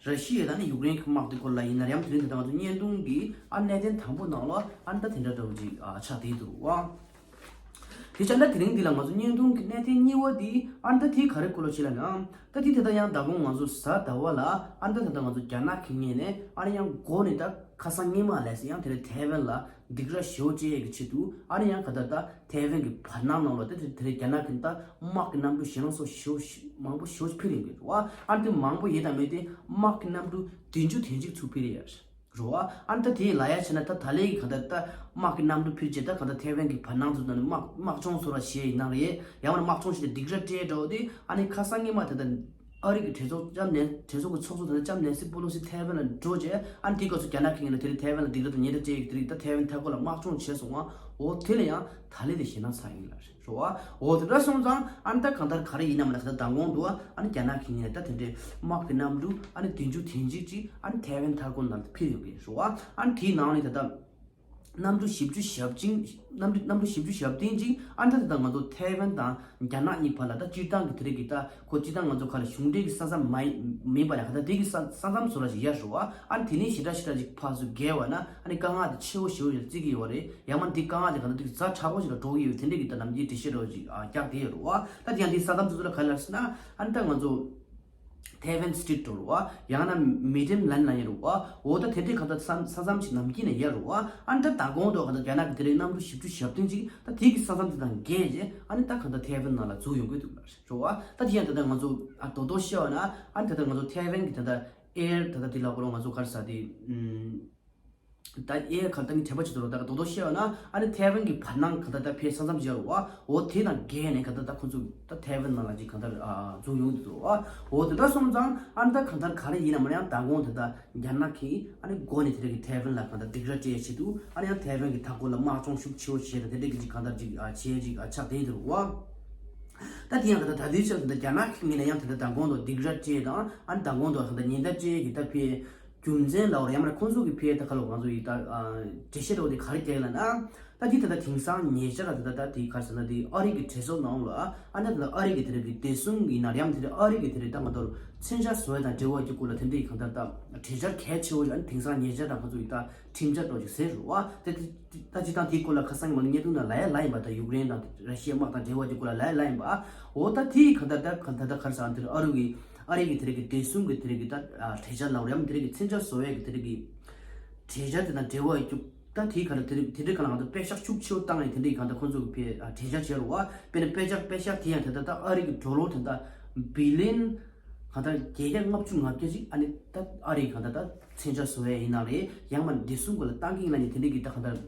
ར་ཤི་ཡ་དང་ནི་ཡུཀ་རེན་གྱི་དམག་དེ་སྐོར་ལ་ཡིན་ན་ཡང་དེ་རིང་ད་ལྟ་ང་ཚོ་བརྙན་ཐུང་གི་ཨ་གནད་དོན་དང་པོ་ནང་ལ་ཨ་ནི་ད་དེ་འདྲ་འདྲ་བོ་ཅིག་ཆགས་བསྡད་འདུག་བ། དེ་བྱས་ན་དེ་རིང་འདི་ལ་ང་ཚོ་བརྙན་ཐུང་གི་གནད་དོན་གཉིས་པ་འདི་ཨ་ནི་ད་དེ་ག་རེ་སྐོར་ལ་བྱེད་ལ་ན། ད་དེ་དེ་ལྟར་ཡང་ཟླ་གོང་ང་ཚོ་གཟའ་ཟླ་བ་ལ་ཨ་ནི་ད་ད་ལྟ་ང་ཚོ་རྒྱ་ནག་གི་ངོས་ནས་ཨ་ནི་ཡང་འགོ་ནས་ད་ཁ་སང་སྔོན་མ་ལས་ཡང་དེ་རིང་ཐའེ་ཝན་ལ་སྡིགས་ར་ཞེ་པོ་སྤྲད་ཡས་ཀྱི་ཆེད་དུ་ཨ་ནི་ཡང་ག་ད་ད་ཐའེ་ཝན་གྱི་བར་སྣང་ནང་ལ་ད་དེ་དེ་རིང་རྒྱ་ནག་གི་ད་དམག་གི་གནམ་གྲུ་ཞེད་སྣང་ཚོ་ཞེ་པོ་ཞེ་མང་པོ་ཞེ་པོ་འཕུར་ཡོང་གི་རེད་བ། ཨ་ནི་དེ་མང་པོ་ཡིན་དང་མེད་དེ་དམག་གི་གནམ་གྲུ་བདུན་ཅུ་དོན་གཅིག་ཚུར་འཕུར་ཡས། རེད་བ། ཨ་ནི་ད་དེ་ལ་ཡ་བྱས་ན་ད་ད་ལན་གྱི་ག་ད་ད་དམག་གི་གནམ་གྲུ་འཕུར་རྗེས་ད་ག་ད་ཐའེ་ཝན་གྱི་བར་སྣང་ཚོ་ད་ནི་དམག་དམག་སྦྱོང་བཟོ་འདྲ་བྱས་ཡིན་ན་རེད། ཡང་ན་དམག་སྦྱོང་བྱས་ཏེ་སྡིགས་ར་སྤྲད་འགྲོ་དེ་ཨ་ནི་ཁ་སང་སྔོན་མ་ད་ད་ཨ་རི་གི་གྲོས་ཚོགས་ལྕམ་ནེ་གྲོས་ཚོགས་ཀྱི་ཚོགས་གཙོ་ད་ལྕམ་ནེན་སི་པོ་ལོ་སི་ཐའེ་ཝན་ལ་འགྲོ་རྗེས་ཨ་ནི་དེའི་སྐབས་སུ་རྒྱ་ནག་གི་ངོས་ནས་དེ་རིང་ཐའེ་ཝན་ལ་སྡིགས་ར་དང་ཉེས་འདབ་སྤྲད་ཡོད་ཀྱི་དེ་རིང་ད་ཐའེ་ཝན་མཐའ་འཁོར་ལ་དམག་སྦྱོང་བྱས་སོང་ང་། འོ་དེ་ལ་ཡང་ད་ལན་དེ་ཞེད་སྣང་ཚ་ཡིན་ལ་རེད། རེད་བ། འོ་དེ་འདྲ་སོང་ཙང་ཨ་ནི་ད་གང་ལྟར་ག་རེ་ཡིན་ནམ་ལབ་ན་ད་ལྟ་མདང་དགོང་དུ་ཨ་ནི་རྒྱ་ནག་གི་ངོས་ནས་ད་དེ་འདྲའི་དམག་གི་གནམ་གྲུ་ཨ་ནི་བདུན་ཅུ་དོན་གཅིག་ཅིག་ཨ་ནི་ཐའེ་ཝན་མཐའ་འཁོར་ནང་དུ་འཕུར་ཡོང་གི་རེད་བ། ཨ་ནི་དེའི་ནང་ནས་ད་ལྟ་གནམ་གྲུ་བཞི་བཅུ་ཞེ་བདུན་གནམ་གྲུ་གནམ་གྲུ་བཞི་བཅུ་ཞེ་བདུན་ཅིག་ཨ་ནི་ད་ད་ལྟ་ང་ཚོ་ཐའེ་ཝན་དང་རྒྱ་ནག་གཉིས་བར་ལ་ད་སྤྱིར་བཏང་གི་དེ་རིང་གི་ད་ཁོ་སྤྱིར་བཏང་ང་ཚོ་ག་ལ་གཞུང་འབྲེལ་གྱི་ས་མཚམས་མ་ཡིན་མིན་པ་ལ་ག་ད་དེ་གི་ས་ས་མཚམས་བཟོ་འདྲ་ཞིག་ཡོད་རེད་བ། ཨ་ནི་དེ་ནས་ཞེ་དྲག་ཞེ་དྲག་ཅིག་ཕར་ཚུར་བརྒལ་བ་ན་ཨ་ནི་དཀའ་ངལ་དེ་ཆེ་བོ་ཞེ་བོ་ཞིག་བརྩི་གི་ཡོད་རེད། ཡང་མ་འདི་དཀའ་ངལ་དེ་ག་ད་དེ་ཛ་དྲག་པོ་ཞིག་ལ་འགྲོ་གི་ཡོད་དེ་འདྲས་ཀྱི་ད་ནམ་རྒྱུན་འགྲེལ་བཤད་འདྲ་བོ་ཞིག་ཨ་རྒྱག་བསྡད་ཡོད་རེད་བ། ད་དེ་ཡང་དེ་ས་མཚམས་དེ་ཚོ་ལ་ག་རེ་ལབ་ཟེར་ན་ཨ་ནི་ད་ང་ཚོ་ཐའེ་ཝན་སི་ཊེཊ་འགྲོ་རེད་བ། ཡང་ན་མི་ཌི་ཡམ་ལན་ལབ་ཡོད་རེད་བ། འོ་ད་དེ་འདྲས་ག་ད་ས་ས་མཚམས་ཤིག་ནམ་རྒྱུན་ནས་ཡོད་རེད་བ། ཨ་ནི་ད་མདང་དགོང་དུ་ག་ད་རྒྱ་ནག་གི་དེ་རིང་གནམ་གྲུ་བཞི་བཅུ་ཞེ་བདུན་ཅིག་ད་དེ་གི་ས་མཚམས་དེ་དང་བརྒལ་རྗེས་ཨ་ནི་ད་ག་ད་ཐའེ་ཝན་ནང་ལ་འཛུལ་ཡོང་གི་འདུག་ལབ་རེད་བ། ད་དེ་ཡང་ད་ད་ང་ཚོ་ཨ་རྡོག་རྡོག་བཤད་པ་ན་ཨ་ནི་ད་ད་ང་ཚོ་ཐའེ་ཝན་གི་ད་ད་ཨེར་ད་ད་དེ་ལ་ཁོ་རང་ང་ཚོ་ག་རེ་ཟ་དེ་ཨུམ། ད་ཨེ་ག་ད་ནི་དྲན་པ་བྱེད་དུ་རོ་ད་ག་རྡོག་རྡོག་བཤད་ཡོད་ན་ཨ་ནི་ཐའེ་ཝན་གྱི་བར་སྣང་ག་ད་ད་ཕའི་ས་མཚམས་བརྒྱབ་རོ་བ། འོ་དེ་དང་བརྒལ་ནས་ག་ད་ད་ཁོ་ཚོ་ད་ཐའེ་ཝན་ནང་ལ་ཅིག་ག་ད་འཛུལ་ཡོང་དུ་འགྲོ་བ། འོ་དེ་ད་སོང་ཙང་ཨ་ནི་ད་ག་ད་ག་རེ་ཡིན་ན་མ་ཡང་མདང་དགོང་དེ་ད་རྒྱ་ནག་གིས་ཨ་ནི་འགོ་ནས་དེ་འདྲ་གི་ཐའེ་ཝན་ལ་ག་ད་སྡིགས་ར་སྤྲད་ཆེད་དུ་ཨ་ནི་ཡང་ཐའེ་ཝན་གྱི་མཐའ་འཁོར་ལ་དམག་སྦྱོང་ཤུགས་ཆེ་བོ་བྱས་ད་དེ་འདྲ་གི་ཅིག་ག་ད་ཅིག་བྱས་ཅིག་ཆགས་བསྡད་འདུག་བ། ད་དེ་ཡང་ག་ད་ད་དུས་ཆར་དེ་ད་རྒྱ་ནག་གི་ངོས་ནས་ཡང་དེ་ད་མདང་དགོང་དུ་སྡིགས་ར་སྤྲད་དང་ཨ་ནི་མདང་དགོང་དུ་ག་ད་ཉེན་བརྡ་སྤྲད་གི་ད་ཕའི་རྒྱུ་མཚན་ལ་འོར་ཡང་མ་ཁོང་ཚོ་གི་ཕའི་ད་ཁ་ལོ་ང་ཚོ་ཡི་ད་འགྲེལ་བཤད་འདྲ་བོ་དེ་ག་རེ་རྒྱག་ལ་ན། ད་དེ་ད་ད་དེང་སང་ཉེ་ཆར་ད་ད་ད་དེ་ག་རེ་ཟེར་ན་དེ་ཨ་རི་གི་གྲོས་ཚོགས་ནང་ལ་ཨ་ནི་ད་ཨ་རི་གི་དེ་རིགས་ཀྱི་བདེ་སྲུང་གི་ནང་ཡང་དེ་རིགས་ཨ་རི་གི་དེ་རིགས་ད་ང་ཚོར་མཚོན་ཆ་བཟོ་ཡ་དང་འབྲེལ་བ་གྱི་སྐོར་ལ་དེ་འདྲ་ཡི་གང་ལྟར་ད་གྲོས་འཆར་གལ་ཆེ་བོ་ཡང་དེང་སང་ཉེ་ཆར་ད་ང་ཚོ་ཡི་ད་ཁྲིམས་འཆར་འདྲ་བོ་ཞིག་ཟེར་རུ་བ་དེ་དེ། ད་སྤྱིར་བཏང་དེའི་སྐོར་ལ་ཁ་སང་གི་མ་ཎི་བརྙན་ཐུང་ནང་ལ་ཡ་ལ་ཡིན་པ་དང་ཡུཀ་རེན་དང་ར་ཤི་ཡའི་དམག་དང་འབྲེལ་བ་དེ་སྐོར་ལ་ལ་ཡ་ལ་ཡིན་པ། འོ་ད་དེའི་ག་ད་ད་ག་ད་ད་ག་རེ་ཟེར་དེ་རེད་ཨ་རུ་གི་ཨ་རི་གི་དེ་རིགས་ཀྱི་བདེ་སྲུང་གི་དེ་རིགས་ཀྱི་ད་གྲོས་འཆར་ལ་འོ་ཡ་མ་དེ་རིགས་ཀྱི་མཚོན་ཆ་བཟོ་ཡ་གི་དེ་རིགས་ཀྱི་གྲོས་འཆར་དེ་དང་འབྲེལ་བ་ཡོད་རྒྱུ་ད་དེའི་ག་ད་དེ་རིགས་དེ་རིགས་ག་ལ་ང་ཚོ་པེ་ཤག་ཤུགས་ཆེ་བོ་བཏང་ཡ་དེ་འདྲའི་ག་ད་ཁོང་ཚོ་གི་ཕའི་གྲོས་འཆར་བྱས་རུ་བ་དཔེར་ན་པེ་ཤག་པེ་ཤག་དེ་ཡང་དེ་ད་ད་ཨ་རི་གི་ཌོ་ལར་དེ་ད་བི་ལི་ཡན་གང་ལྟར་བརྒྱད་བརྒྱ་ལྔ་བཅུ་ང་བརྒྱད་ཅིག་ཨ་ནི་ད་ཨ་རིའི་གང་ལྟར་ད་མཚོན་ཆ་བཟོ་ཡས་ཡིན་ན་རེད། ཡང་མ་བདེ་སྲུང་སྐོར་ལ་བཏང་གི་ཡིན་ན་ནི་དེ་འདྲའི་གི་ད་གང་ལྟར་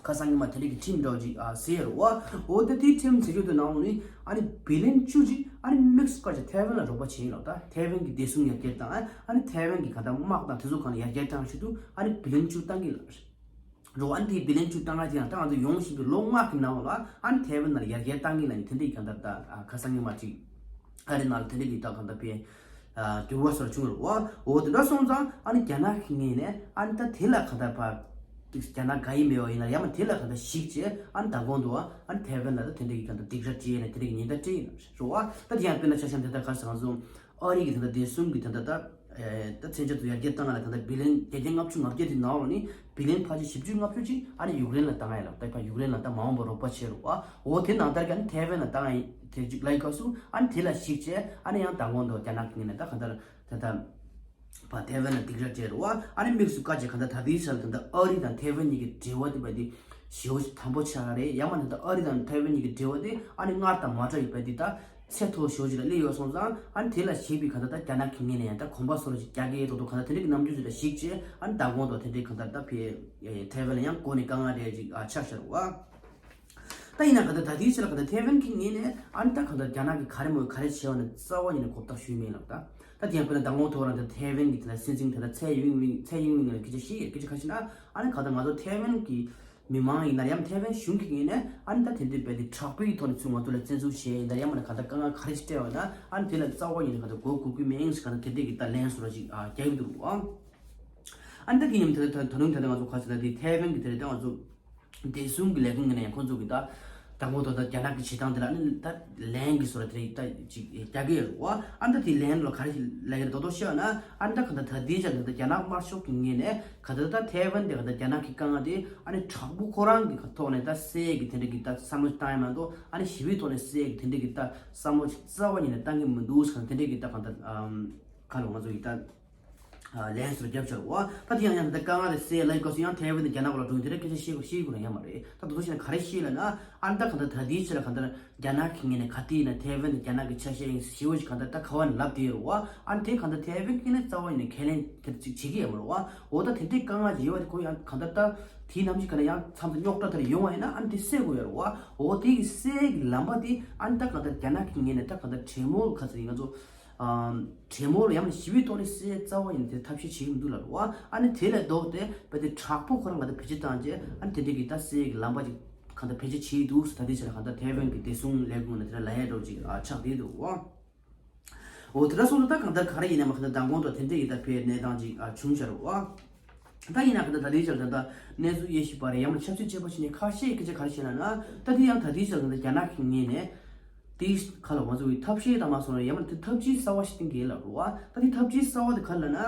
ཁ་སང་ཉི་མ་དེ་འདྲའི་གི་ཁྲིམས་འདྲ་བོ་ཅིག་ཨ་ཟེར་ཡ་རེད་བ། འོ་ད་དེའི་ཁྲིམས་ཟེར་རྒྱུ་དེ་ནང་ལོགས་ནི་ཨ་ནི་བི་ལན་བཅུ་ཅིག་ཨ་ནི་དམིགས་སུ་བཀར་བྱས་ཐའེ་ཝན་ལ་རོགས་པ་བྱེད་ཡིན་ལབ། ད་ཐའེ་ཝན་གི་བདེ་སྲུང་ཡར་རྒྱས་བཏང་ཨ་ནི་ཐའེ་ཝན་གི་གང་ལྟར་དམག་དང་དེ་ཚོ་གང་ལ་ཡར་རྒྱས་བཏང་ཆེད་དུ་ཨ་ནི་བི་ལན་བཅུ་བཏང་གི་ལབ་རེད། རོ་ཨ་ནི་དེའི་བི་ལན་བཅུ་བཏང་ག་ཅིག་ཡང་ད་ང་ཚོ་ཡོང་བཞིན་པའི་ལོ་ལྔ་གི་ནང་ལ་ཨ་ནི་ཐའེ་ཝན་ནང་ལ་ཡར་རྒྱས་བཏང་གི་ལབ་ནི་དེ་འདྲའི་གང་ལྟར་ད་ཁ་སང་ཉི་མ་ཅིག་ཨ་རི་ནང་ལ་དེ་འདྲའི་གི་ད་གང་ལྟར་པའི་འགྱུར་བ་སོགས་བྱུང་རུང་བ། འོ་དེ་འདྲ་སོང་ཙང་ཨ་ནི་རྒྱ་ནག་གི་ངོས་ནས་ཨ་ནི་ད་དེ་ལ་གང་ལྟར་ཕར་རྒྱ་ནག་དགའ་ཡི་མེད་པ་ཡིན་ན་ཡང་མ་དེ་ལ་གང་ལྟར་གཞིགས་བྱས་ཨ་ནི་ད་གོང་དུ་ཨ་ནི་ཐའེ་ཝན་ལ་ད་དེ་འདྲའི་གི་གང་ལྟར་སྡིགས་ར་སྤྲད་ནས་དེ་འདྲའི་གི་ཉེན་བརྡ་སྤྲད་ཡིན་ན་རེད་བ། ད་དེ་ཡང་དཔེར་ན་ཆ་བཞག་དེ་ལྟར་ག་རེ་ཟེར་ང་ཚོ་ཨ་རི་གི་དེ་འདྲ་བདེ་སྲུང་གི་དེ་འདྲ་ད་ད་མཚོན་ཆ་དེ་ཡར་རྒྱས་བཏང་ང་ལ་དེ་འདྲ་བི་ལན་བརྒྱད་བརྒྱ་ལྔ་བཅུ་ང་བརྒྱད་དེ་ནང་ལོགས་ནི་བི་ལན་ཕལ་ཆེར་བཞི་བཅུ་ལྔ་བཅུ་ཅིག་ཨ་ནི་ཡུཀ་རེན་ལ་བཏང་ཡ་ལ་ད་ཕར་ཡུཀ་རེན་ལ་ད་མ་འོངས་པར་རོགས་པ་བྱེད་རུང་བ། འོ་དེ་ནང་ལྟར་གྱི་ཨ་ནི་ཐའེ་ཝན་ལ་བཏང་ཡ་དེ་ཅིག་ལབ་སྐབས་སུ་ཨ་ནི་དེ་ལ་གཞིགས་བྱས་ཨ་ནི་ཡང་ད་གོང་དུ་རྒྱ་ནག་གི་ངོས་ནས་ད་གང་ལྟར་ད་ད་ཕར་ཐའེ་ཝན་ལ་སྡིགས་ར་སྤྲད་རུང་བ། ཨ་ནི་དམིགས་སུ་བཀར་བྱས་གང་ལྟར་ད་ལྟའི་ཆར་ད་ལྟ་ཨ་རི་དང་ཐའེ་ཝན་གཉིས་ཀྱི་འབྲེལ་བ་དེ་བས་དེ་ཞེ་པོ་ཅིག་དམ་པོ་ཆགས་ཀྱི་རེད། ཡང་མ་ད་ལྟ་ཨ་རི་དང་ཐའེ་ཝན་གཉིས་ཀྱི་འབྲེལ་བ་དེ་ཨ་ནི་སྔར་དང་མ་འདྲ་ཡོད་པ་དེ་ད་ཚད་མཐོ་ཤོས་ཅིག་ལ་སླེབས་ཡོད་སོང་ཙང་ཨ་ནི་དེ་ལ་གཞིགས་པའི་གང་ལྟར་ད་རྒྱ་ནག་གི་ངོས་ནས་ཡང་ད་གོམ་པ་སོ་ར་ཅིག་རྒྱག་གི་ཡོད་དོ་དོ་གང་ལྟར་དེ་འདྲ་གི་རྣམ་འགྱུར་ཅིག་ལ་གཞིགས་བྱས་ཨ་ནི་ད་གོང་དུ་དེ་འདྲའི་གང་ལྟར་ད་ཕའི་ཐའེ་ཝན་ལ་ཡང་འགོ་ནས་དཀའ་ངལ་རེ་ཅིག་ཨ་ཆགས་ཤར་བ། ད་ཡིན་ན་ག་ད་ད་ལྟའི་ཆ་ལ་ག་ད་ཐའེ་ཝན་གྱི་ངོས་ནས་ཨ་ནི་ད་ག་ད་རྒྱ་ནག་གི་ག་རེ་མོ་ག་རེ་བྱས་པ་ན་རྩ་བ་ཉིད་ནས་གོ་བརྡ་ཞུས་མེད་ལབ་ད། ད་དེ་ཡང་དཔེར་ན་མདང་དགོང་ཐོག་རང་ད་ཐའེ་ཝན་གྱི་དེ་ལ་སྲིད་འཛིན་དེ་ལ་ཚའེ་ཡིན་ཝིན་ཚའེ་ཡིན་ཝིན་ལ་སྐད་ཆ་བཤད་སྐད་ཆ་ག་ཞིག་ན་ཨ་ནི་ག་ད་ང་ཚོ་ཐའེ་ཝན་གྱི་མི་མང་ཡིན་ན་ཡང་ཐའེ་ཝན་གཞུང་གི་ངོས་ནས་ཨ་ནི་ད་དེ་འདྲའི་རྦད་དེ་དྲག་པོའི་ཐོག་ནས་ཚུར་ང་ཚོ་ལ་བཙན་འཛུལ་བྱས་ཡིན་ད་ཡང་མ་ན་ག་ད་དཀའ་ངལ་ག་རེ་ཞིག་སྤྲད་པ་ན་ཨ་ནི་དེ་ལ་རྩ་བ་ཉིད་ནས་ག་ད་གོ་དགོས་ཀྱི་མེད་ཡིན་ཞིག་ག་ད་དེ་འདྲའི་གི་ད་ལན་སོ་ར་ཞིག་རྒྱག་གི་འདུག་ཨ། ཨ་ནི་ད་གི་ཉམས་དེ་ད་ད་ད་རུང་ད་ད་ང་ཚོ་ག་ཞིག་ད་དེ་ཐའེ་ཝན་གྱི་དེ་རེད་ད་ང་ཚོ། བདེ་སྲུང་གི་ལས་ཁུངས་ཀྱི་ནས་ཁོང་ཚོ་གི་ད་དང་པོ་ད་ད་རྒྱ་ནག་གི་བྱེད་སྟངས་དེ་ལ་ནི་ད་ལན་གྱི་བཟོ་འདྲ་དེ་རིགས་ད་ཅིག་རྒྱག་གི་ཡོད་རེད་བ། ཨ་ནི་ད་དེ་ལན་ལ་ག་རེ་ལབ་ཡོད་རེད་ད་དོ་ཤེས་ན་ཨ་ནི་ད་ག་ད་ད་དེའི་ཆ་ནས་ད་རྒྱ་ནག་དམར་ཤོག་གི་ངོས་ནས་ག་ད་ད་ཐའེ་ཝན་དེ་ག་ད་རྒྱ་ནག་གི་དཀའ་ངལ་དེ་ཨ་ནི་དྲག་པོ་ཁོ་རང་གི་ཐོག་ནས་ད་སེལ་གི་དེ་འདྲ་གི་ད་བསམ་བློ་བཏང་ཡ་མ་གཏོགས་ཨ་ནི་ཞི་བའི་ཐོག་ནས་སེལ་གི་དེ་འདྲ་གི་ད་བསམ་བློ་ཅིག་རྩ་བ་ཉིད་ནས་བཏང་གི་མི་འདུག་ཟེར་དེ་འདྲ་གི་ད་ག་ད་ག་ལ་ང་ཚོ་གི་ད། ལན་སོར་རྒྱབ་ཆག་བ། ད་དེ་ཡང་ཡང་ད་དཀའ་ངལ་དེ་སེལ་ལ་ཡི་སྐབས་སུ་ཡང་ཐའེ་ཝན་དེ་རྒྱ་ནག་ལ་འགྲོ་དེ་རེ་སྐད་ཆ་བཤད་དགོས་བཤད་དགོས་ན་ཡང་མ་རེད། ད་དུ་དུ་ཞིག་ན་ག་རེ་བཤད་ལ་ན་ཨ་ནི་ད་ག་ད་ད་དེའི་ཆ་ལ་ག་ད་རྒྱ་ནག་གི་ངོས་ནས་ག་དེ་ཡིན་ན་ཐའེ་ཝན་དེ་རྒྱ་ནག་གི་ཆ་ཤས་ཡིན་ཞེ་བོ་ཞིག་ག་ད་ད་ག་བ་ནས་ལབ་དེ་ཡོད་རེད་བ། ཨ་ནི་དེ་ག་ད་ཐའེ་ཝན་གི་ནས་རྩ་བ་ཡིན་ན་ཁས་ལེན་དེ་ཅིག་བྱེད་ཀྱི་ཡོད་མ་རེད་བ། འོ་ད་དེ་འདྲའི་དཀའ་ངལ་ཅིག་ཡོད་བ་དེ་ཁོ་ཡང་ག་ད་ད་དེའི་ནམ་ཞིག་ག་ན་ཡང་མཚམས་དུ་རྙོག་དྲ་དེར་ཡོང་བ་ཡིན་ན་ཨ་ནི་དེ་སེལ་དགོས་ཡོད་རེད་བ། འོ་དེ་གི་སེལ་གི་ལམ་པ་དེ་ཨ་ནི་ད་ག་ད་རྒྱ་ནག་གི་ངོས་ནས་ད་ག་ད་གྲོས་མོལ་ག་ཚོད་ཡིན་ང་ཚོ། གྲོས་མོལ་ཡང་ཞི་བའི་ཐོག་ནས་སེལ་རྩ་བ་ཡིན་དེ་ཐབས་ཤེས་བྱེད་ཀྱི་མི་འདུག་ལབ་རེད་བ། ཨ་ནི་དེ་ལས་ལྡོག་སྟེ་བས་དེ་དྲག་པོ་ཁོ་རང་ག་ད་བེད་སྤྱོད་བཏང་རྗེས་ཨ་ནི་དེ་འདྲའི་གི་ད་སེལ་གྱི་ལམ་པ་ཅིག་ག་ད་བེད་སྤྱོད་བྱེད་ཀྱི་འདུག་ད་དེ་ཆ་ལ་ག་ད་ཐའེ་ཝན་གྱི་བདེ་སྲུང་ལས་ཁུངས་ནས་དེ་ལ་ལབ་ཡ་འདྲ་བོ་ཅིག་ཆགས་བསྡད་འདུག་བ། འོ་དེ་འདྲ་སོང་ཙང་ད་གང་ལྟར་ག་རེ་ཡིན་ནའི་མ་ག་ད་མདང་དགོང་དུ་དེ་འདྲའི་གི་ད་བེད་གནས་སྟངས་ཅིག་བྱུང་བཞག་རེད་བ། ད་ཡིན་ན་ག་ད་ད་ལྟའི་ཆར་ད་ལྟ་གནས་ཚུལ་དབྱེ་ཞིབ་པ་རེད་ཡང་མ་ཆབ་སྲིད་དཔྱད་པ་བྱས་ནས་ཁ་ཤས་སྐད་ཆ་ག་རེ་བཤད་ན་ན་ད་དེ་ཡང་ད་ལྟའི་ཆར་ད་ལྟ་རྒྱ་ནག་གི་ངོས་ནས། དེའི་ཁ་ལ་ང་ཚོ་གི་ཐབས་ཤེས་དང་མ་སོང་ན་ཡང་མ་དེ་ཐབས་ཇུས་གསར་བ་ཞིག་བཏིང་གི་ལབ་རེད་བ། ད་དེ་ཐབས་ཇུས་གསར་བ་དེ་ག་རེ་ལབ་ན།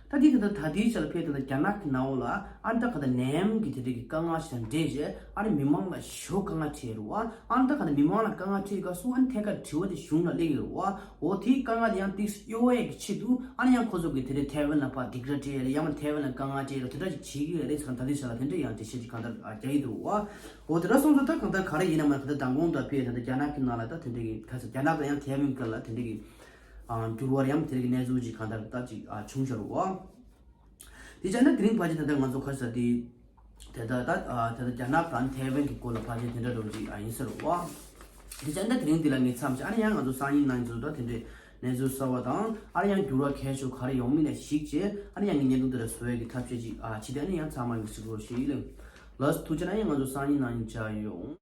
ད་དེ་ད་ལྟ་ད་ལྟའི་ཆ་ལ་ཕེབས་ད་ལྟ་རྒྱ་ནག་གི་ནང་ལ་ཨ་ནི་ད་ག་ད་ནད་ཡམས་ཀྱི་དེ་འདྲ་གི་དཀའ་ངལ་ཞིག་དང་འབྲེལ་བྱས་ཨ་ནི་མི་མང་ལ་ཞེ་པོ་དཀའ་ངལ་འཕྲད་རེད་བ། ཨ་ནི་ད་ག་ད་མི་མང་ལ་དཀའ་ངལ་འཕྲད་སྐབས་སུ་ཨ་ནི་ཐད་ཀར་དྲི་བ་དེ་གཞུང་ལ་སླེབས་ཀྱི་རེད་བ། འོ་དེའི་དཀའ་ངལ་དེ་ཡང་ཏིག་གཡོ་ཡས་ཀྱི་ཆེད་དུ་ཨ་ནི་ཡང་ཁོ་ཚོ་གི་དེ་འདྲའི་ཐའེ་ཝན་ལ་ཕར་སྡིགས་ར་སྤྲད་རེད་ཡང་མ་ཐའེ་ཝན་ལ་དཀའ་ངལ་སྤྲད་རེད་དེ་འདྲ་ཞིག་བྱེད་ཀྱི་ཡོད་རེད་ཟེར་ད་ལྟའི་ཆ་ལ་དེ་འདྲ་ཡང་འགྲེལ་བཤད་ཅིག་གང་ལྟར་རྒྱག་གི་འདུག་བ། འོ་དེ་འདྲ་སོང་ཙང་ད་གང་ལྟར་ག་རེ་ཡིན་ན་མ་ད་ལྟ་མདང་དགོང་དང་ཕེབས་ད་ལྟ་རྒྱ་ནག་གི་ནང་ལ་ད་དེ་འདྲ་གི་ཁ་ཚ་རྒྱ་ནག་དང་ཡང་ཐའེ་ཝན་སྐད་ལ་དེ་འདྲ་གི་འགྱུར་བ་ཡང་དེ་འདྲ་གི་གནས་ཚུལ་ཅིག་གང་ལྟར་ད་ཅིག་བྱུང་བཞག་རེད་བ། དེ་བྱས་ན་དེ་རིང་ཕལ་ཆེར་ད་ལྟ་ང་ཚོ་ཁ་ཚ་དེ་དེ་ད་ད་དེ་ད་རྒྱ་ནག་དང་ཐའེ་ཝན་གི་སྐོར་ལ་ཕལ་ཆེར་དེ་འདྲ་འདྲ་བོ་ཅིག་ཡིན་ས་རེད་བ། དེ་བྱས་ན་དེ་རིང་འདི་ལ་ངས་མཚམས་བཞག་ཨ་ནི་ཡང་ང་ཚོ་སང་ཉིན་གནངས་ཉིན་ཚོ་ད་དེ་འདྲའི་གནས་ཚུལ་གསར་བ་དང་ཨ་ནི་ཡང་འགྱུར་བ་གལ་ཆེ་ག་རེ་ཡོང་མིན་ལ་གཞིགས་བྱས་ཨ་ནི་ཡང་ངས་བརྙན་ཐུང་འདི་ལ་བཟོ་ཡས་ཀྱི་ཐབས་ཤེས་ཅིག་བྱས་ཏེ་ཨ་ནི་ཡང་ཚང་མ་གི་གཟིགས་རོགས་ཞུ་ཡིན། ལགས་སོ་ཐུགས་རྗེ་ཆེ། ཨ་ནི་ང་ཚོ་སང་ཉིན་གནངས་ཉིན་མཇལ་ཡོང་།